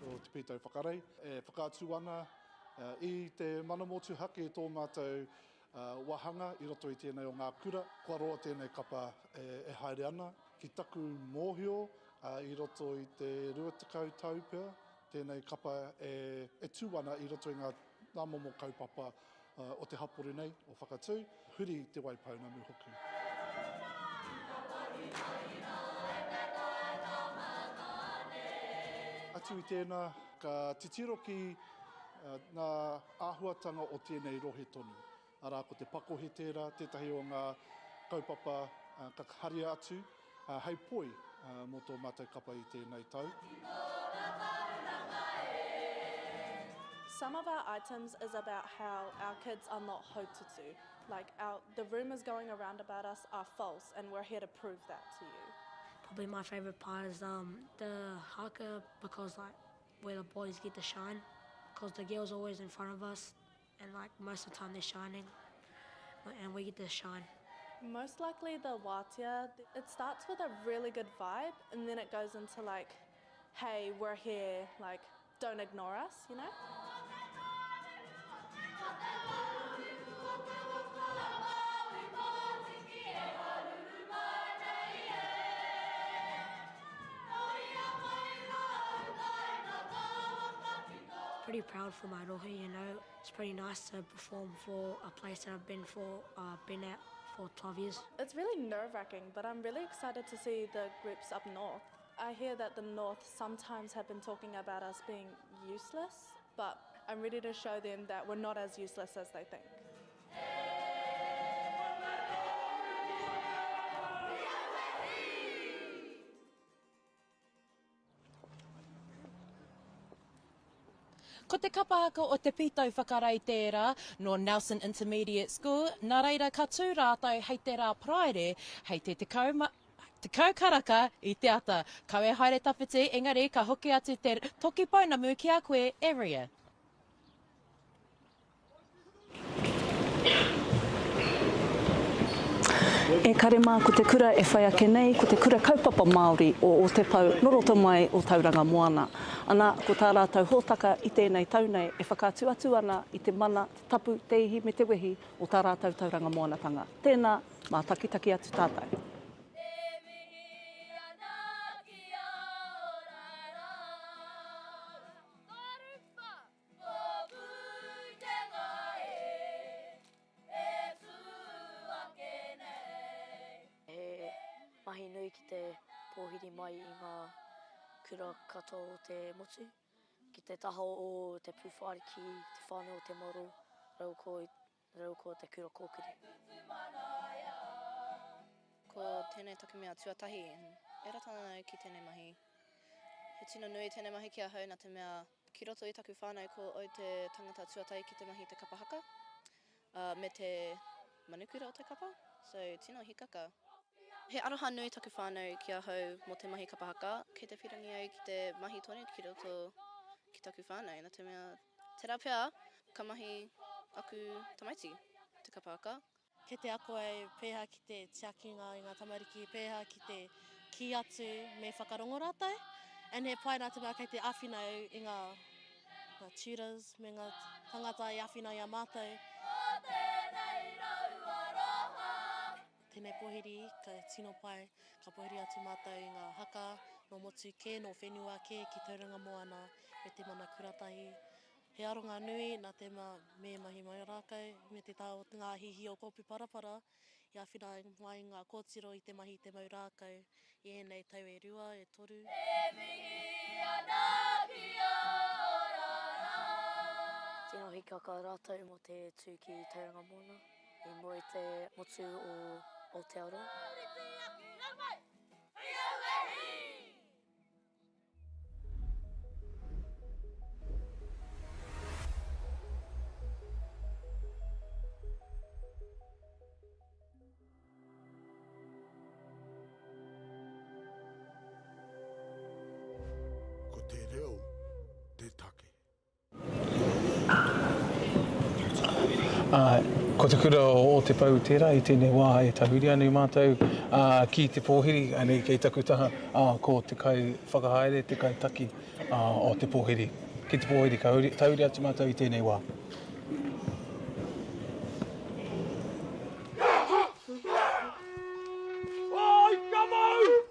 S13: O Te Pītau Whakarei e whakaatu ana I te mana motuhake tō mātou wāhanga i roto i tēnei o ngā kura, kua roa tēnei kapa e haere ana. Ki taku mōhio, i roto i te 20 tau pea, tēnei kapa e tū ana i roto i ngā momo kaupapa o te hapori nei, o Whakatū, huri Te Waipounamu hoki. Atu i tēnā, ka titiro ki ngā āhuatanga o tēnei rohe tonu. Arā, ko te pakohe tērā, tētahi o ngā kaupapa ka haria atu hei poi mō tō mātou kapa i tēnei tau.
S10: Some of our items is about how our kids are not haututu. Like our, the rumours going around about us are false and we're here to prove that to you.
S11: Probably my favourite part is um, the haka because like where the boys get to shine because the girls are always in front of us and like most of the time they're shining and we get to shine.
S10: Most likely the wātea, it starts with a really good vibe and then it goes into like, hey, we're here, like, don't ignore us, you know?
S11: Pretty proud for my rohe, you know. It's pretty nice to perform for a place that I've been for, uh, been at for 12 years.
S10: It's really nerve-wracking, but I'm really excited to see the groups up north. I hear that the north sometimes have been talking about us being useless, but I'm ready to show them that we're not as useless as they think.
S4: Ko te kapa haka o Te Pītau Whakarei tērā, nō Nelson Intermediate School, nā reira ka tū rātou hei te rā Paraire, hei te 10 karaka i te ata. Kau e haere tawhiti, engari ka hoki atu te toki pounamu ki a koe e Ria.
S17: E kare mā ko te kura e whai ake nei ko te Kura Kaupapa Māori o Ōtepau nō roto mai o Tauranga Moana. Ana, ko tā rātou hōtaka i tēnei tau nei e whakaatu atu ana i te mana, te tapu, te ihi me te wehi o tā rātou Tauranga Moanatanga. Tēnā, mātakitaki atu tātou.
S11: He mahi nui ki te pōhiri mai i ngā kura katoa o te motu, ki te taha o Te Pūwhāriki, Te Whānau o Te Maro, rāua ko Te Kura Kōkiri.
S16: Ko tēnei taku mea tuatahi e rata ana au ki tēnei mahi. He tino nui tēnei mahi ki ahau nā te mea ki roto i taku whānau ko au te tangata tuatahi ki te mahi i te kapa haka me te manukura o te kapa, so tino hikaka. He aroha nui taku whānau ki ahau mō te mahi kapa haka, kei te pirangi au ki te mahi tonu ki roto ki taku whānau nā te mea tērā pea ka mahi aku tamaiti te kapa haka.
S12: Kei te ako au pēhea ki te tiaki ngā i ngā tamariki, pēhea ki te kī atu me whakarongo rātou. And he pai nā te mea kei te āwhina au i ngā, ngā tutors me ngā tangata i āwhina i a mātou.
S6: Ko tēnei rau aroha.
S12: Tēnei pōhiri ka tino pai, ka pōhiri atu mātou i ngā haka nō motu kē, nō whenua kē ki Tauranga Moana me te mana kuratahi. He aronga nui nā te mea me mahi mau rākau me te taha o ngā hihi o Kōpuparapara i āwhina mai ngā kōtiro i te mahi i te mau rākau i ēnei tau e rua, e toru.
S6: E mihi ana ki a ora rā.
S11: Tino hikaka rātou mō te tū ki Tauranga Moana i mua i te motu o Aotearoa.
S22: Ko te reo te take.
S1: Ā, ko te kura o Ōtepou tērā i tēnei wā e tahuri ana i mātou ki te pōhiri, anei kei taku taha, ā, ko te kaiwhakahaere, te kaitaki o te pōhiri. Ki te pōhiri, ka huri, tahuri atu mātou i tēnei wā.
S6: Oi, ka mau!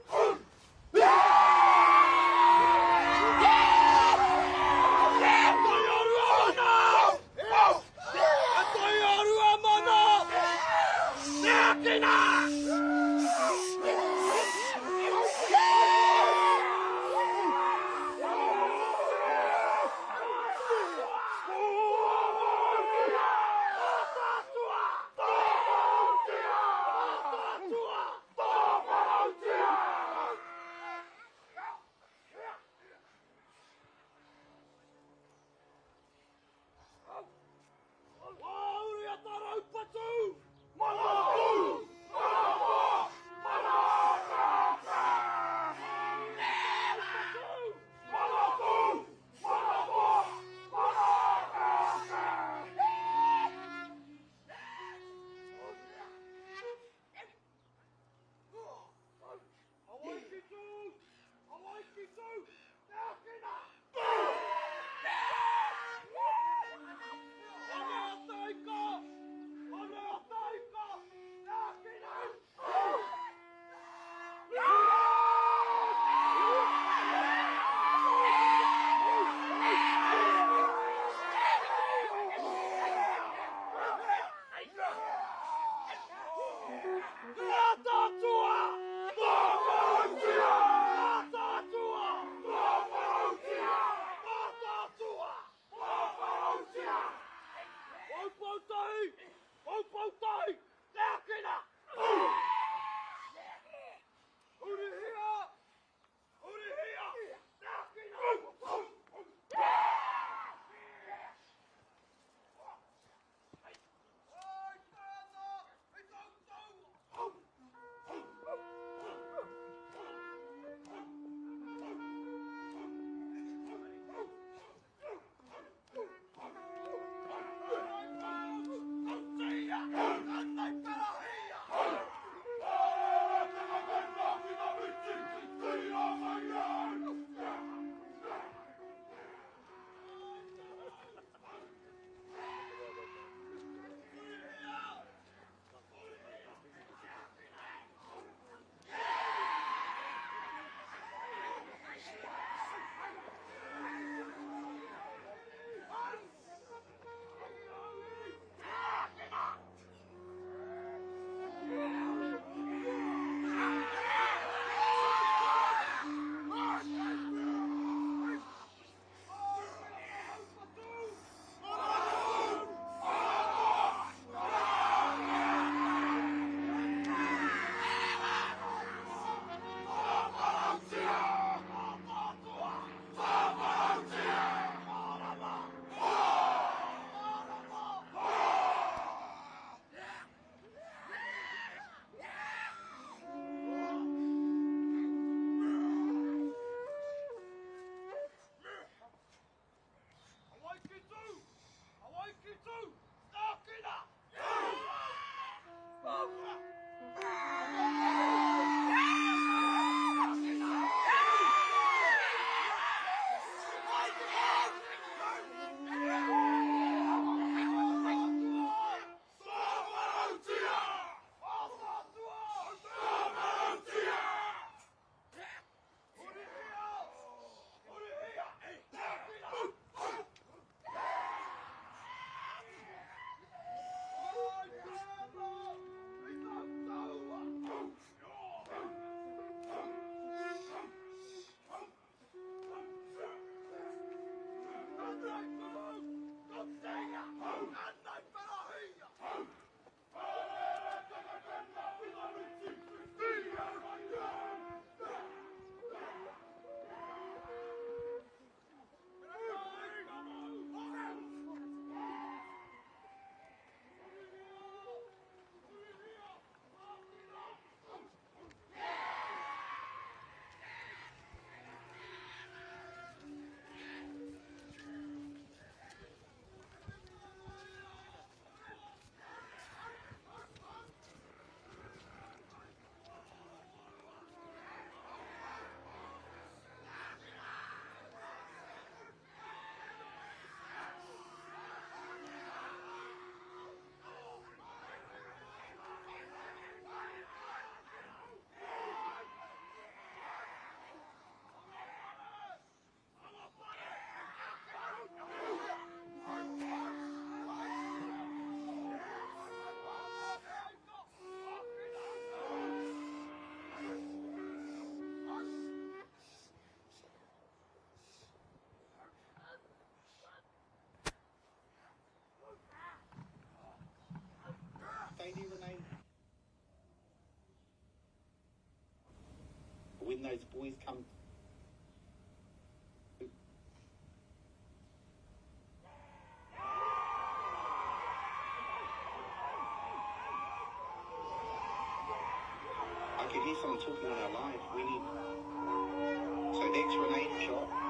S14: those boys come I could hear someone talking on our live. We need. So the ex-grenade shot.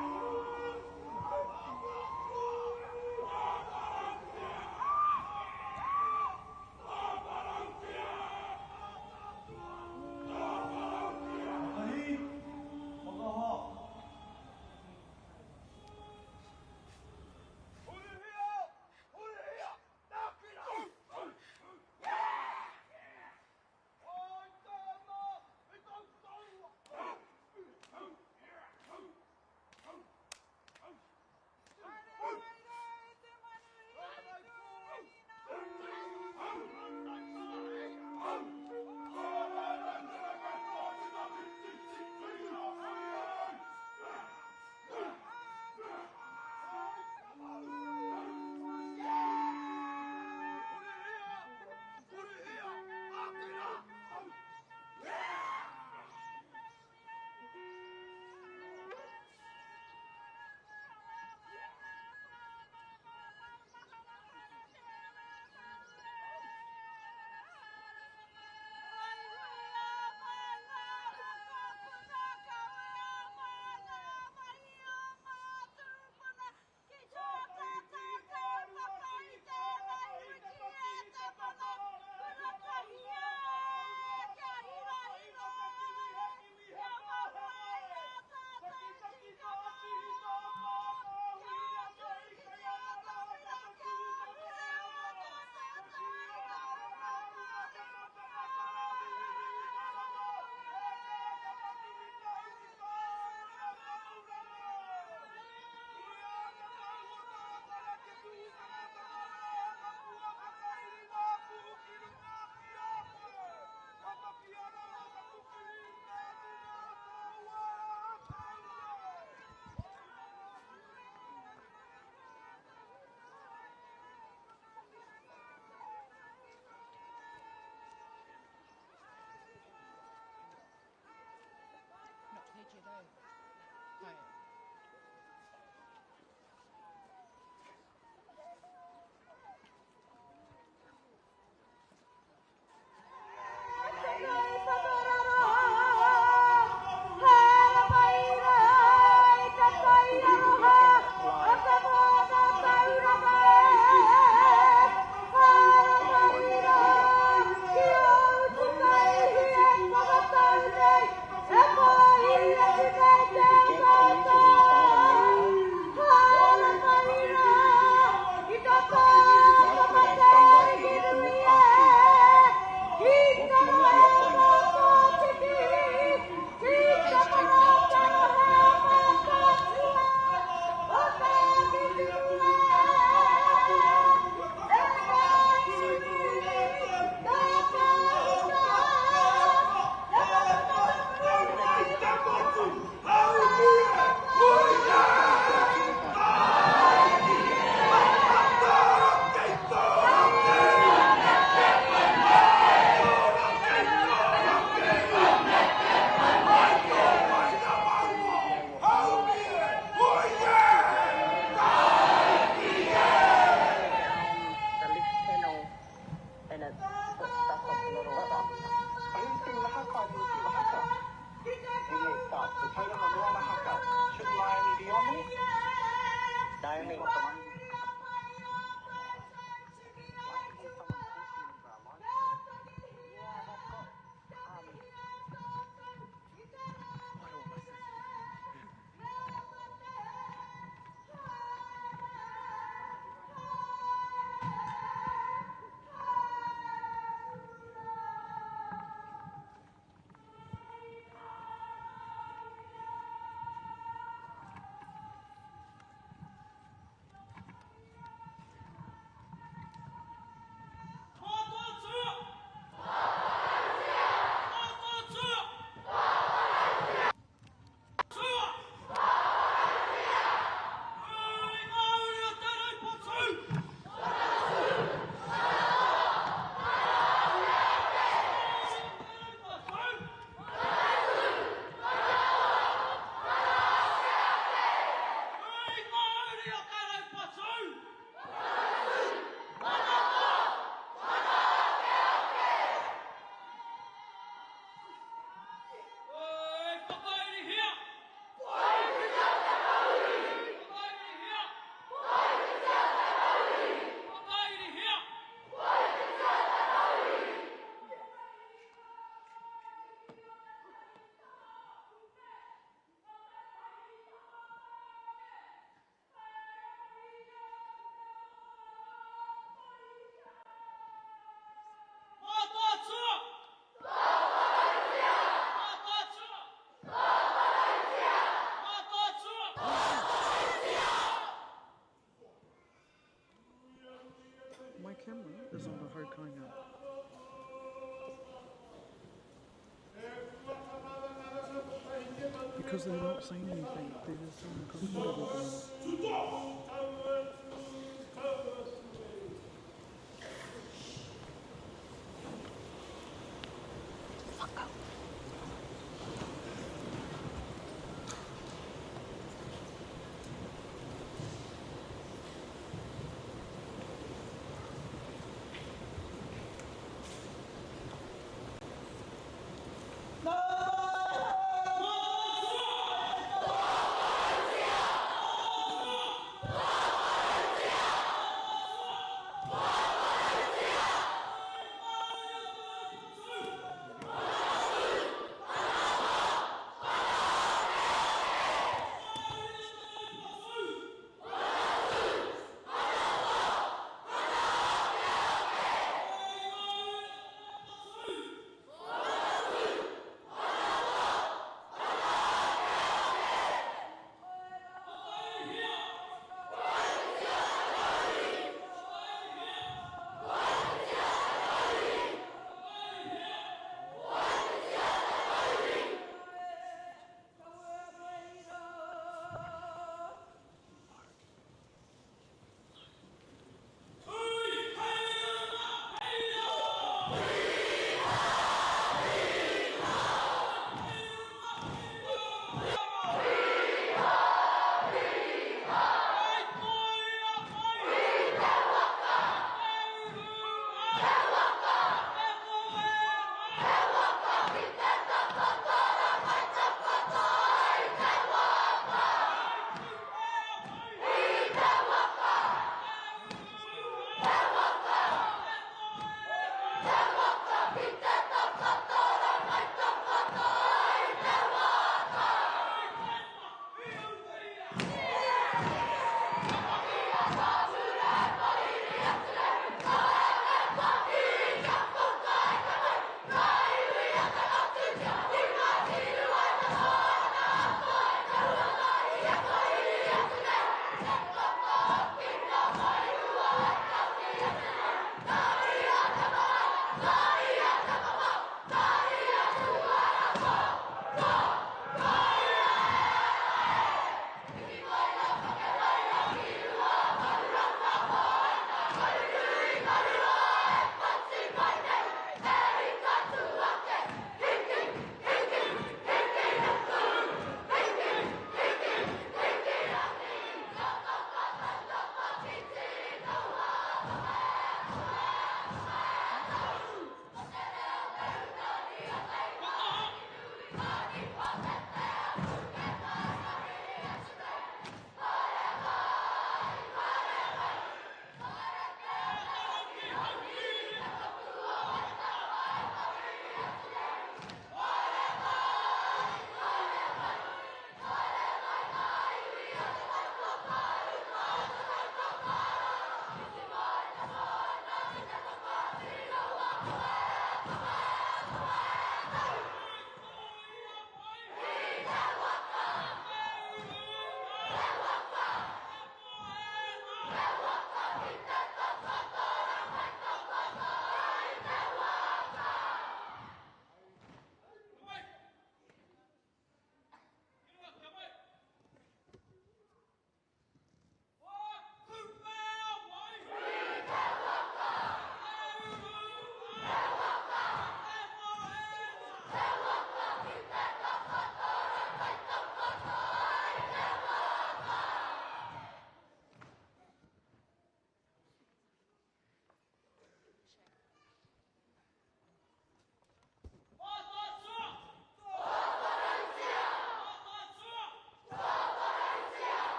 S1: Because they're not saying anything. They're just saying kōrero.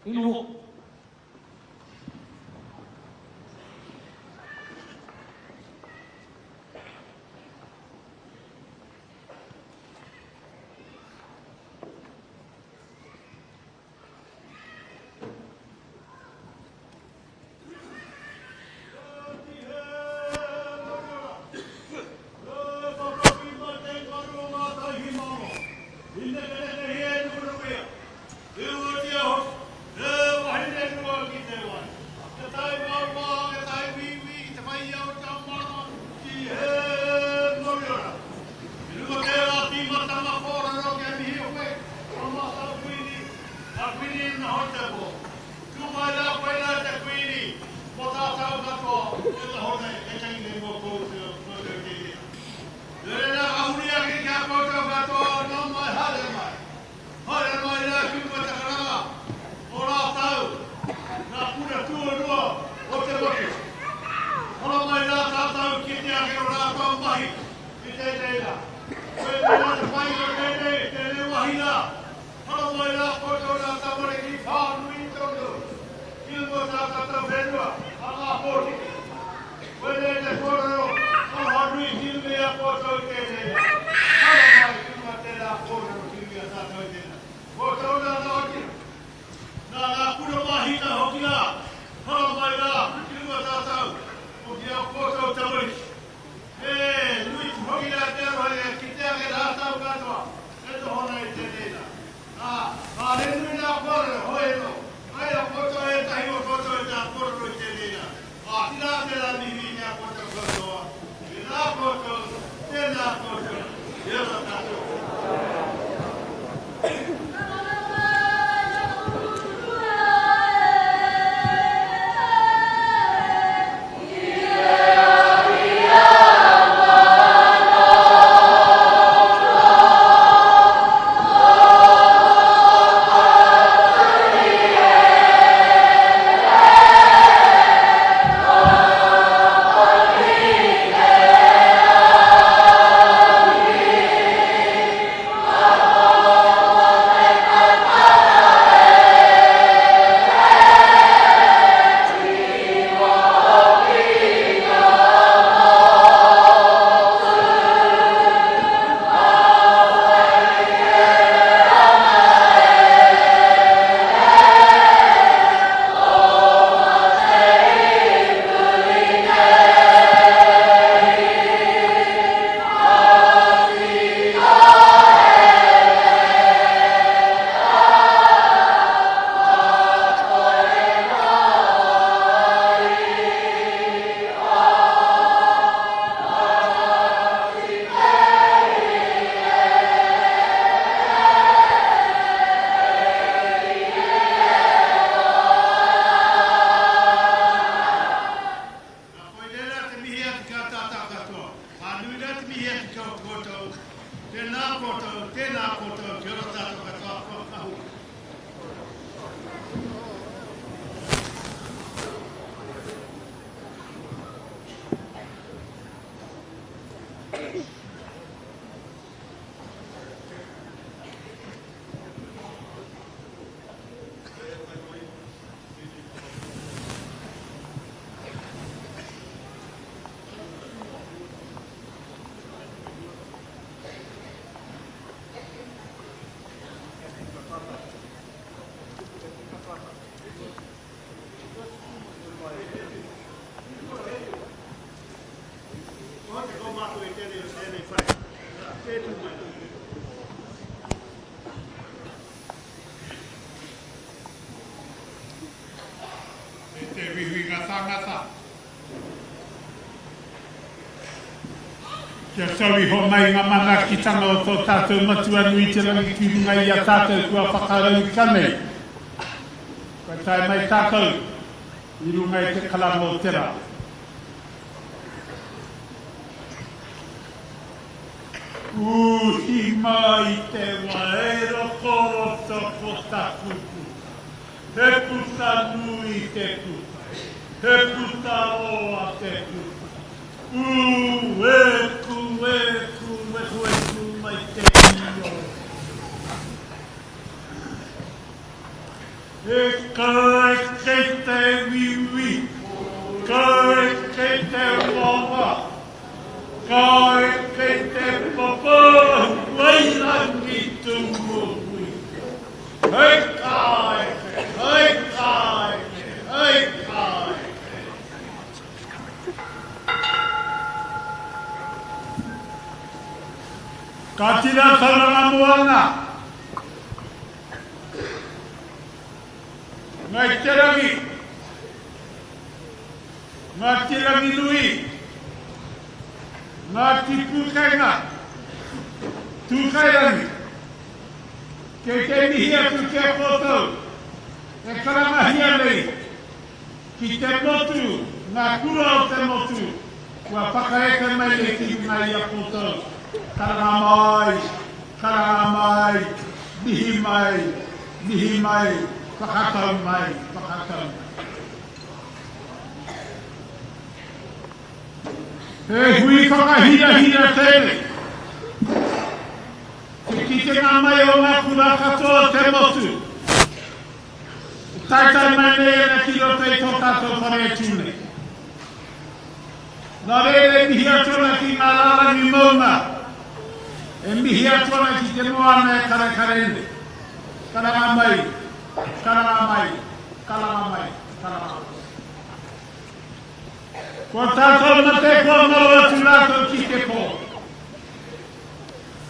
S9: I noho.
S15: Tū mai rā koe rā te Kuini mō tātou katoa e noho nei e tangi nei mō koutou, koutou tēnei. Nō reira ka huri ake ki a koutou katoa, nau mai, haere mai. Haere mai rā ki runga te karanga o rātou ngā kura tuarua o te motu. Hora mai rā tātou ki te ake o rātou mahi i tēnei rā. Koinei rā te pai o tēnei, tēnei wāhi rā. Hara mai rā koutou rā tamariki whānui tonu ki runga o tā tātou whenua a Ngā Pōtiki. Koinei te kōrero aroha nui ki runga i a koutou i tēnei rā. Hara mai ki runga tērā kōrero ki runga i a tātou i tēnā. Koutou rā rangatira, nā ngā kura māhita hoki rā, hara mai rā ki runga tātou hoki a koutou tamariki. He nui hoki rā te aroha e kitea ake rātou katoa e noho ana i tēnei rā. Ā, kāre nui ngā kōrero, hoi anō, kai a koutou ētahi o koutou i tā kōrero i tēnei rā. Ā, tērā tērā mihimihi ki a koutou katoa, tēnā koutou, tēnā koutou, kia ora tātou katoa. Nā, koinei rā te mihi atu ki a tātou katoa. Ka nui rā te mihi atu ki a koutou. Tēnā koutou, tēnā koutou, kia ora tātou katoa, kua kahuri.
S23: E te huihuinga tāngata. Kia tau iho mai ngā manaakitanga o tō tātou Matua nui te rangi ki runga i a tātou kua whakarauika nei. Kua tae mai tātou i runga i te karanga o te rā. Uhi mai te wa e rokoroto ko taku puta. He puta nui te puta, he puta roa te puta. Ū, e ku, e ku, e ku, e ku mai te io. E ka eke te wiwi, ka eke te wawa, ka eke te papa wairangi tumuhui. Hei ka eke, hei ka eke, hei ka eke. Ka tira Tauranga Moana. Ngai Te Rangi, Ngāti Ranginui, Ngāti Pūkenga, Tūkairangi, kei te mihi atu ki a koutou e karangahia nei ki te motu, ngā kura o te motu kua whakaeke mai nei ki runga i a koutou, karanga mai, karanga mai, mihi mai, mihi mai, whakatau mai, whakatau mai. He hui whakahirahira tēnei. Te kitenga mai o ngā kura katoa o te motu. E taetae mai nei ana ki roto i tō tātou whare e tū nei. Nā reira e mihi atu ana ki ngā rārangi maunga, e mihi atu ana ki te moana e karekare nei. Karanga mai, karanga mai, karanga mai, karanga mai. Kua tātou mate kua ngaro atu rātou ki te pō.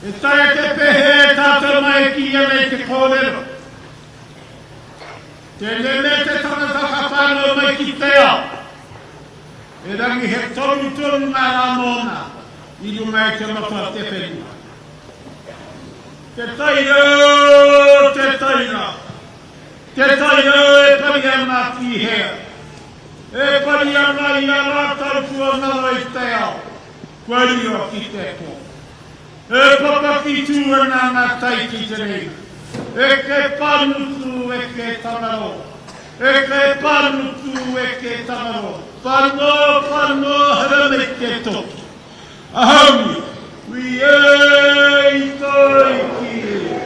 S23: E taea te pēhea e tātou mai e kīia nei te kōrero. Tēnei mea te tangata ka whānau mai ki te ao. Erangi he torutoru ngā rā mōna i runga i te mata o te whenua. Te taira, te taira, te taira e pari ana ki hea? E pari ana i a rātou kua ngaro i te ao, kua riro ki te pō. E papaki tū ana ngā tai ki te reinga. Eke panuku, eke tangaroa. Eke panuku, eke tangaroa. Whano, whano, haramei te toki. Ahau ia, ui e i taiki e.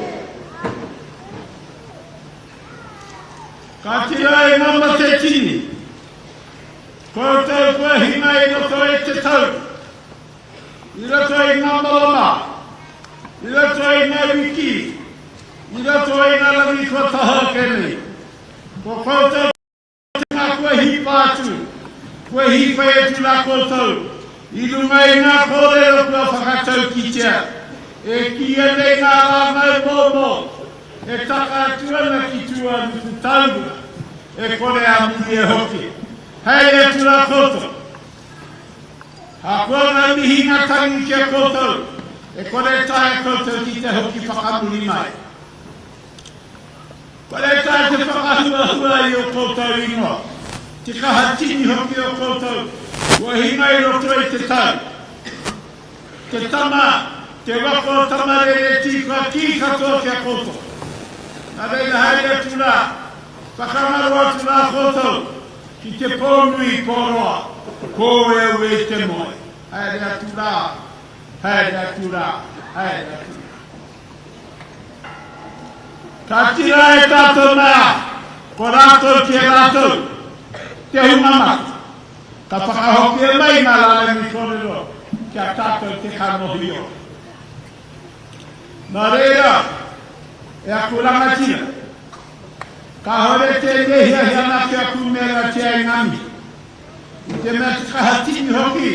S23: Ka tira e ngā mate tini. Koutou kua hinga i roto i te tau. I roto i ngā marama, i roto i ngā wiki, i roto i ngā rangi kua taha ake nei, ko koutou tēnā kua hipa atu, kua hīwhai atu rā koutou i runga i ngā kōrero kua whakataukitia, e kīia nei ngā rāngai momo e taka atu ana ki tua Nukutaurua, e kore a muri e hoki. Haere atu rā koutou. Ahakoa ngā mihinga tangi ki a koutou, e kore e taea koutou ki te hoki whakamuri mai. Kore e taea te whakahuahua i ō koutou ingoa, te kaha tini hoki o koutou kua hinga i roto i te tau. Te tama, te waka o Tamarereti kua kī katoa ki a koutou. Nā reira haere atu rā, whakangaro atu rā koutou. Ki te pō nui, pō roa, kōueue i te moe. Haere atu rā, haere atu rā, haere atu rā. Ka tira e tātou nā, ko rātou ki a rātou, te hunga mate. Ka whakahokia mai ngā rārangi kōrero ki a tātou te kanohi ora. Nā reira, e aku rangatira, Kāore tēnei hiahia nā kia kūmeratia i ngā mihi. I te mea te kaha tini hoki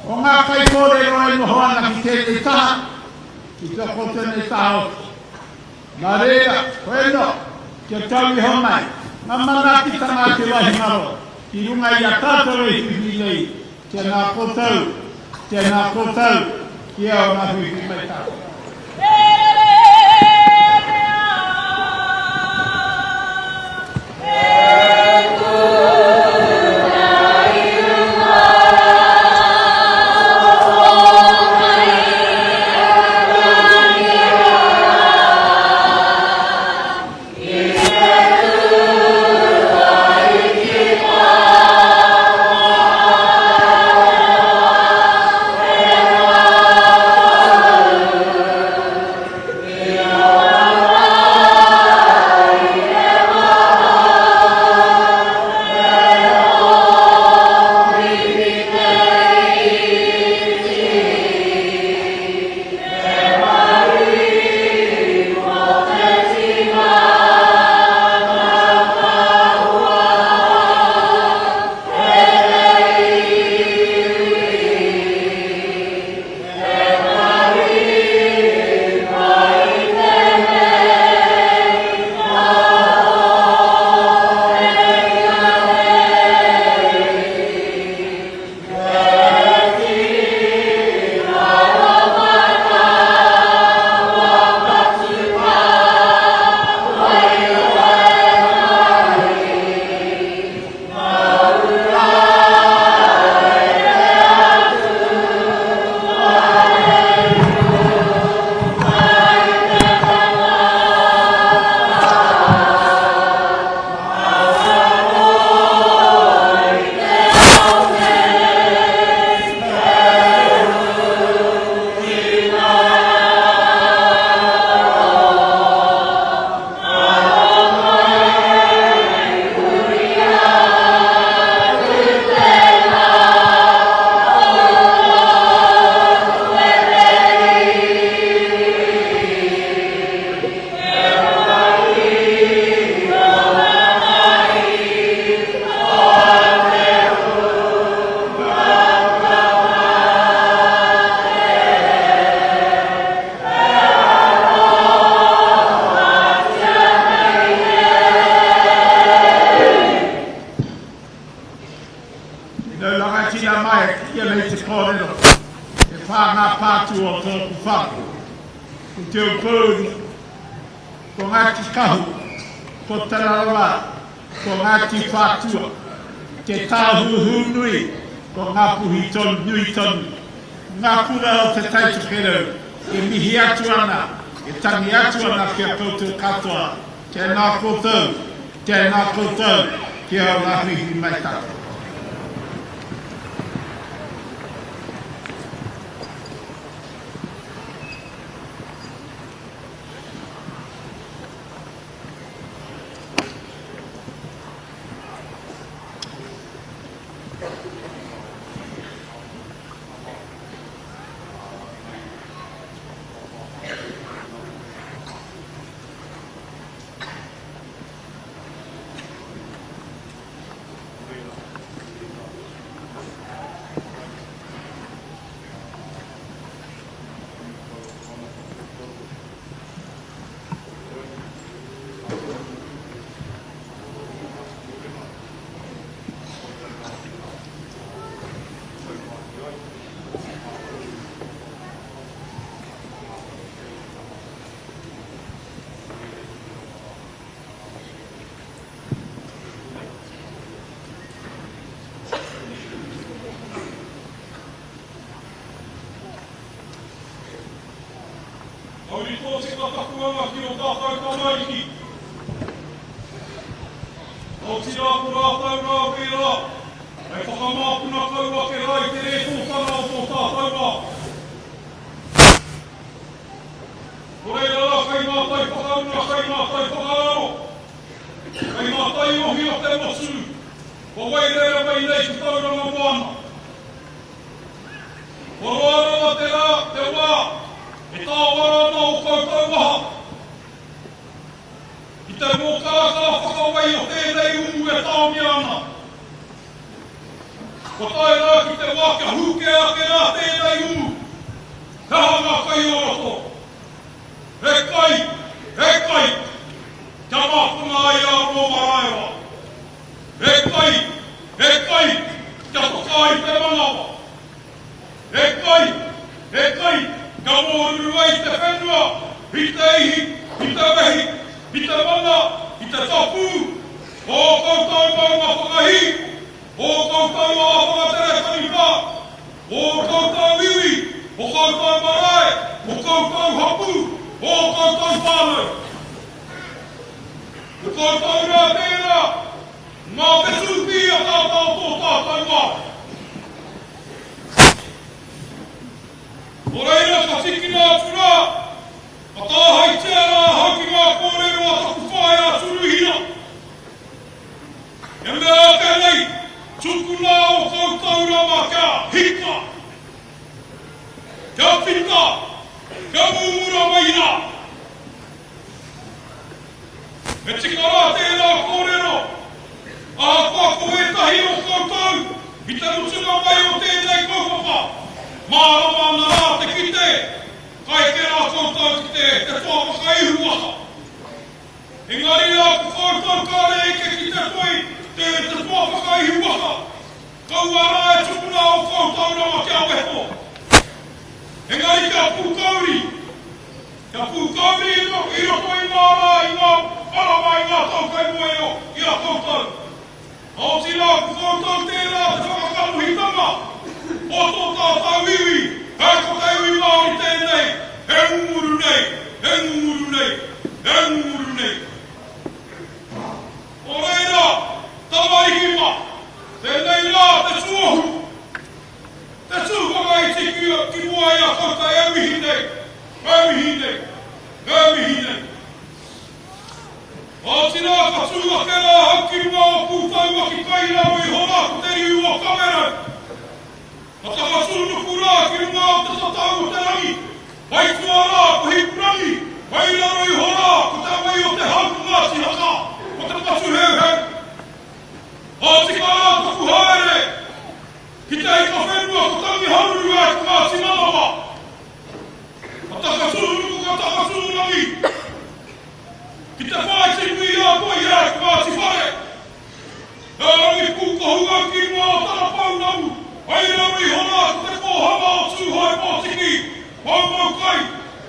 S23: o ngā kaikōrero e noho ana ki tēnei taha, ki tō koutou nei taha hoki. Nā reira, koe anō, kia tau iho mai ngā manaakitanga a te Wahingaro ki runga i a tātou e whiwhi nei, tēnā koutou, tēnā koutou, kia ora whiwhi mai tātou. Whare, ko Te Aupōuri, ko Ngāti Kahu, ko Te Rarawa, ko Ngāti Whātua, te tāhuhu nui, ko Ngāpuhi tonu, nui tonu, ngā kura o Te Tai Tokerau e mihi atu ana, e tangi atu ana ki a koutou katoa, tēnā koutou, tēnā koutou, kia ora huihui mai tātou. Mauri tōtika taku anga ki o tātou tamariki. Otirā ko rātou rā wērā hei whakamāpuna kau ake rā i te rētōtanga o tō tātou ao. Nō reira rā kei ngā tai whakarunga, kei ngā tai whakararo, kei ngā taiohi o te motu, kua wairere mai nei ki Tauranga Moana. Kua roa rawa te rā, te wā, e tāwara ana ō koutou waha. I te mōkarakara whakawai o tēnei umu e tāmia ana. Kua tae rā ki te wā kia hūkea ake rā tēnei umu. He aha ngā kai o roto? He kai, he kai, kia mākona ai a Rōmaraewa. He kai, he kai, kia toka ai te manawa. He kai, he kai, kia mōruru ai te whenua i te ihi, i te wehi, i te mana, i te tapū o ō koutou maunga whakahī, ō koutou awa whakatere taniwha, ō koutou iwi, o koutou marae, o koutou hapū, ō koutou whānau. Ko koutou rā tērā, ngā whetū pīataata o tō tātou ao. Nō reira ka tīkina atu rā, ka tāhaetia rā ahau ki ngā kōrero a taku whaea a Turuhina. E mea ake nei, tukuna ō koutou rama kia hika, kia whita, kia mumura mai rā. He tika rā tērā kōrero, ahakoa ko ētahi o koutou i te mutunga mai o tēnei kaupapa, mārama ana rā te kite, ka eke rā koutou ki te te toa whakaihu waka. Engari rā ko koutou kāre eke ki te toi te te toa whakaihu waka, kaua rā e tukuna ō koutou rawa kia weho. Engari kia pūkauri, Kia pūkauri i roto i ngā rā, i ngā marama, i ngā tau kei mua i a koutou. Ka oti rā ko koutou tērā te whakakanohitanga o tō tātou iwi, hei ko te iwi Māori tēnei e ngunguru nei, e ngunguru nei, e ngunguru nei. Nō reira, tamariki mā, tēnei rā te tuohu, Te tū whakaiti ki mua i a koutou e mihi nei, e mihi nei, e mihi nei. Otirā ka tū ake rā ahau ki runga o Pūtaua ki kai raro iho rā ko te riu o Kawerau. Ka takatūnuku rā ki runga o te tatau o te rangi, whaitua rā ko Hikurangi, whai raro iho rā ko te wai o te hau ko Ngāti Haka, ko Te Patuheuheu. Ka tika rā taku haere Ki te ika whenua ko Tangiharuru e ko Ngāti Manawa. Ka takatū-nuku ka takatū-rangi. Ki te whāiti nui a Toi e ko Ngāti Whare. He rangi pūkohu au ki runga o Tarapounamu, hei raro iho rā ko te kōhanga o Tūhoe Pōtiki.
S3: Maumau kai,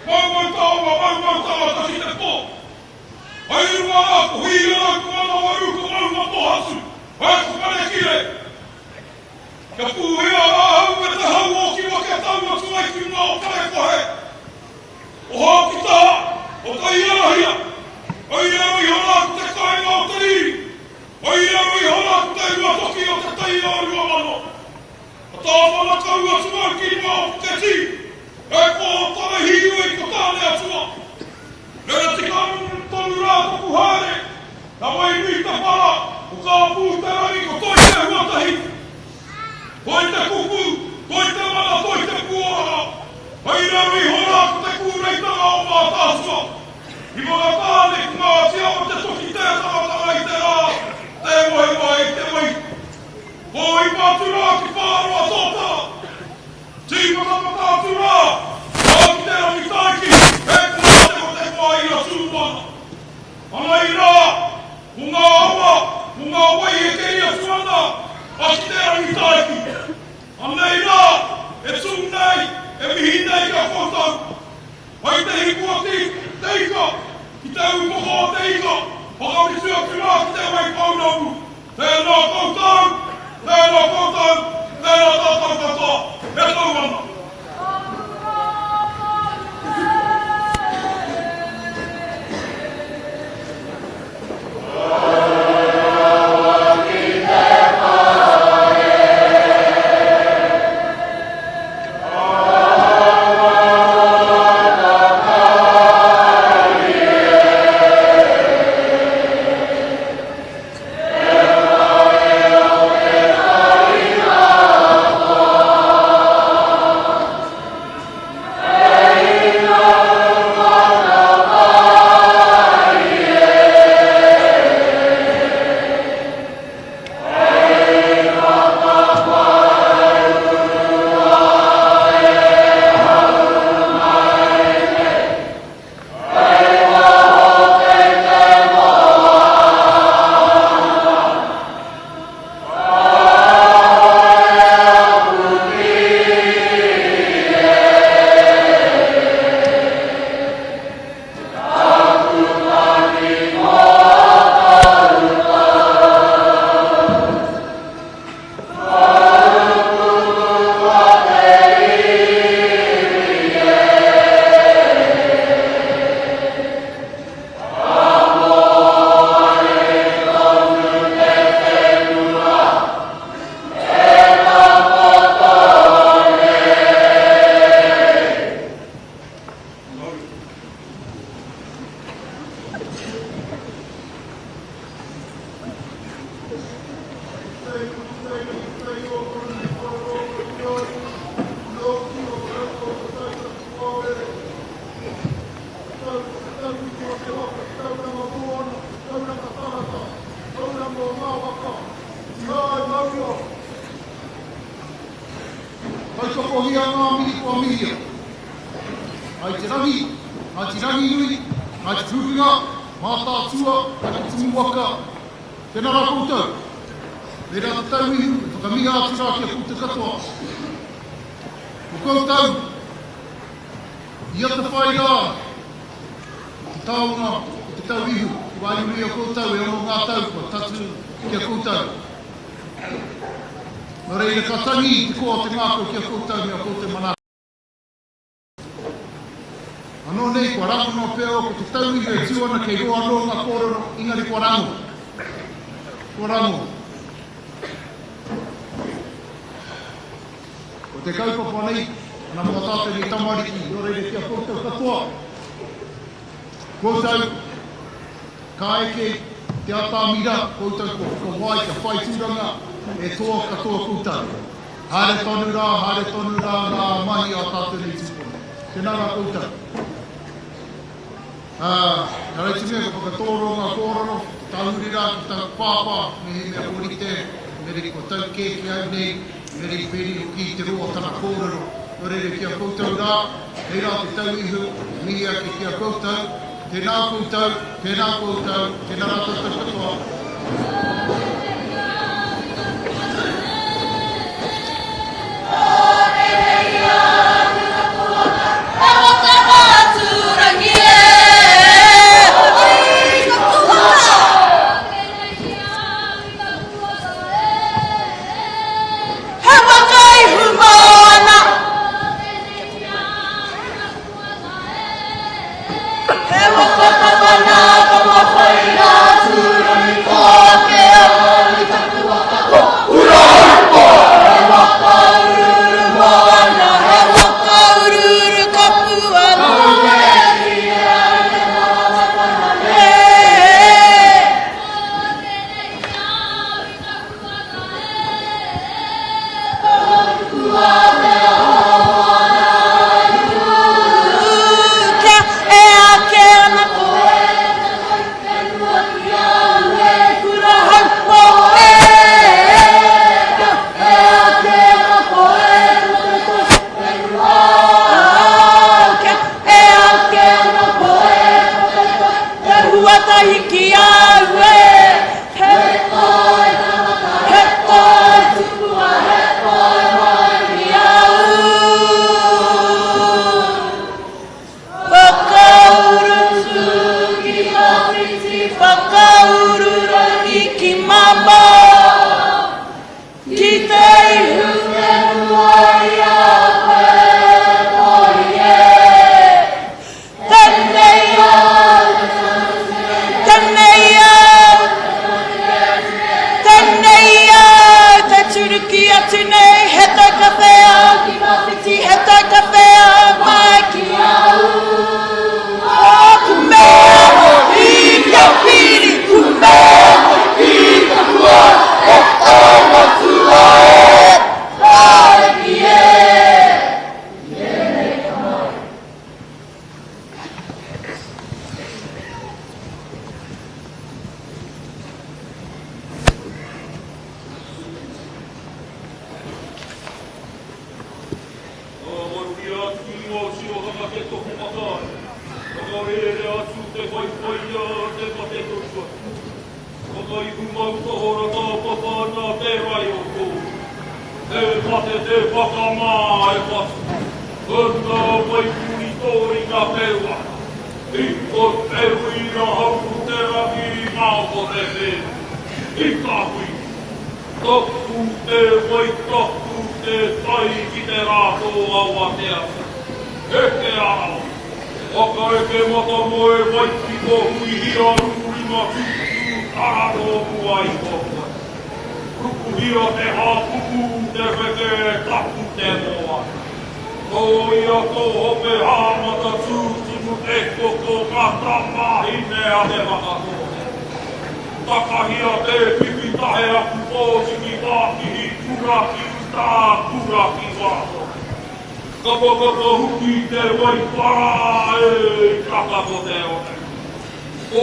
S3: maumau taonga, maumau tangata ki te pō. Hei runga rā ko Hīrau, ko Manawarū, ko Maungapōhatu, e ko Parekire. Kia pūhia rā au e te hau o Kiwa kia tau atu ai ki runga o Parekohe, o Hākitaha, o Taiarahia. Hei raro iho rā ko te kāinga o te riri, hei raro iho rā ko te Ruatoki o te teira o 2000. Ka tāwhana kau atu au ki runga o Puketī, e ko Tarahiui ko Tāneatua. Rere tika tonu rā taku haere, Ka wainui te whara, ko Kāpū te rangi, ko Toi te huatahi. Toi te kupu, toi te mana, toi te puoranga. Hei raro iho rā ko te kūreitanga o Mātaatua. I Whakatāne ko Ngāti Awa te toki tē tangatanga i te rā, tē waewae i te wai. Kōipa atu rā ki Pāroa tōtara. Tīmatamata atu rā, rā ki te Rangitaiki, e kōtekoteko ai a Tūmoana. Anei rā, ko ngā awa, ko ngā wai e keri atu ana, a ki te Rangitaiki. Anei rā, e tū nei, e mihi nei ki a koutou. Hai te hiku o te ika, ki te upoko o te ika, whakawhiti atu rā ki te Waipounamu. Tēnā koutou, tēnā koutou, tēnā tātou katoa, e tau ana. Tautokohia ngā mihi kua mihia. Ngāi Te Rangi, Ngāti Ranginui, Ngāti Pūkenga, Mātaatua, Takitimu waka, Tēnā rā koutou. Nei rā te tauihu e whakamiha atu rā ki a koutou katoa. Ko koutou i atawhai rā i te taonga o te tauihu i waenganui i a koutou e ono ngā tau kua tatū ki a koutou. Nō reira ka tangi te koa o te ngākau ki a koutou me a koutou manaaki. Anō nei, kua rangona pea ko te tauihu e tū ana kei roa anō ngā kōrero, engari kua rangona. Kua rangona. Ko te kaupapa nei, ana mō tātou nei tamariki, nō reira ki a koutou katoa, koutou ka eke te atamira, koutou kua whakawai kia whai tūranga, e toa katoa koutou. Haere tonu rā, haere tonu rā ngā mahi a tātou nei tūpuna. Tēnā rā koutou. Ā, ehara i te mea ka whakatōroa ngā kōrero, te tahuri rā ki taku pāpā, mehemea kua rite, engari kua tau kē ki au nei, engari i pēnei hoki i te roa o tana kōrero. Nō reira ki a koutou rā, nei rā te tauihu, e mihi ake ki a koutou, tēnā koutou, tēnā koutou, tēnā rā tātou katoa. ihu mau tohora tāpapa ana te rai o Kō. He mate te whakamā e whatu, Ka waipuri tō ringa te waka, I ko te uira hau te rangi i ngā o te whenua, I ka hui, tapu te wai tapu te tai ki te rā tō Awatea, Heke arawa, whakaeke matamoe waipiko huihia rūrima tūtū tara nō mua iho koe. Rukuhia te hāpuku, te wheke, tapu te moana. Tōia tō hope hāmata tūturu te koko ngā tamāhine a Te Whakatōhea. Takahia te pipi tahe aku pōtiki pākihi kura ki uta, kura ki waho. Kapakapa huki te wai para e i taka ko te one.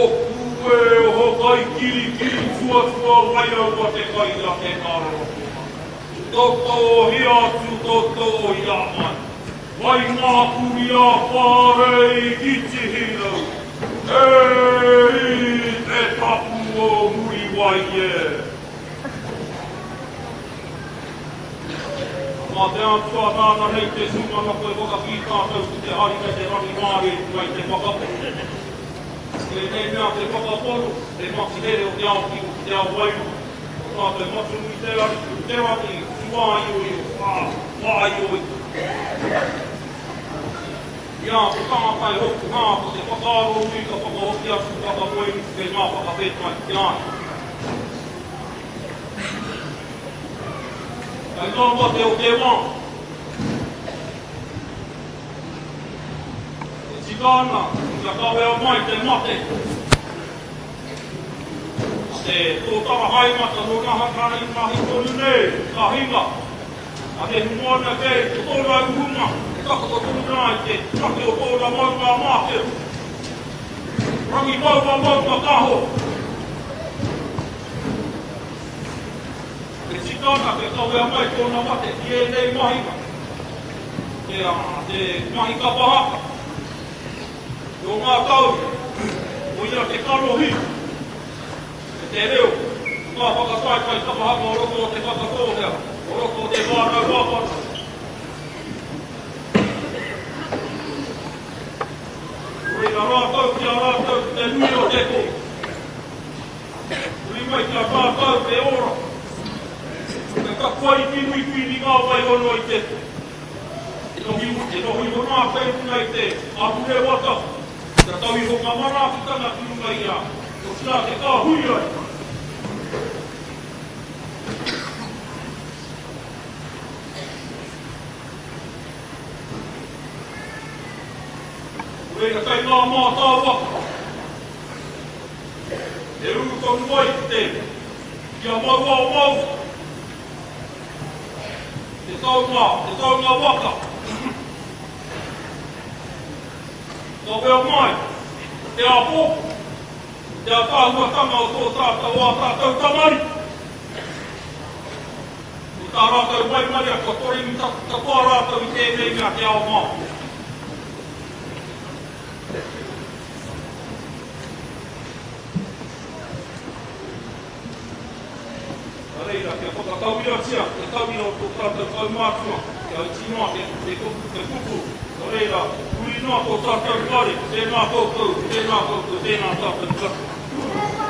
S3: Oku e oho kai kirikiri tuatua wairaua te kai a te ngarorokonga. Totohia atu totohia mai. Mai ngā kuri a Whārei ki Tihirau. E i te tapu o Muriwai e. Mā te Atua nāna nei te tūmanako e whakakī tātou ki te hari me te rangimārie i runga i te whakapono. Tēnei mea te whakapono, te matihere o te ao kiko ki te ao wairua. Ko tātou Matua i te Ariki, te Rangi, tūāioio, ā, wāioio. I a te tangata e hopu hā, ko te whakaaro nui ka whakahoki atu whakamoemiti me ngā whakawhetai ki a ia. Kai ngā mate o te wā. E tika ana kia kawea mai te mate a te tōtara haemata nō Nahanai mahi tonu nei ka hinga a Nehumoana kei ko tōna uhunga e takoto tonu rā i te take o tōna maunga a Mākeu. Rangi maunga maunga kaho. E tika ana kia kawea mai tōna mate ki ēnei mahinga, te, te mahi kapa haka. Nō ngā tau, koia te kanohi me te reo o ngā whakataetae kapa haka o roto o Te Whakatōhea, o roto o Te Whānau-a-Apanui. Nō reira rātou ki a rātou ki te nui o te tohu. Huri mai ki a tātou te ora. Te taku ariki nui pīni ngā wai hono i te E noho iho nā koe i runga i te ahurewata, kia tau iho ngā manaakitanga ki runga i a, otirā te kāhui ai. Nō reira kei ngā mātāwaka. E ū tonu ai ki te kia mau ao Māori, te taunga, te taunga waka. Kawea mai te āpōpō, te ātaahuatanga o tō tātou, o ā tātou tamariki. Ko tā rātou waimaria kua toremi katoa rātou i tēnei mea te ao Māori. Nā reira, kia whakatauiratia te tauira o tō tātou kaumātua, kia iti noa te, te, te kupu, nō reira, huri noa tō tātou whare, tēnā koutou, tēnā koutou, tēnā tātou katoa.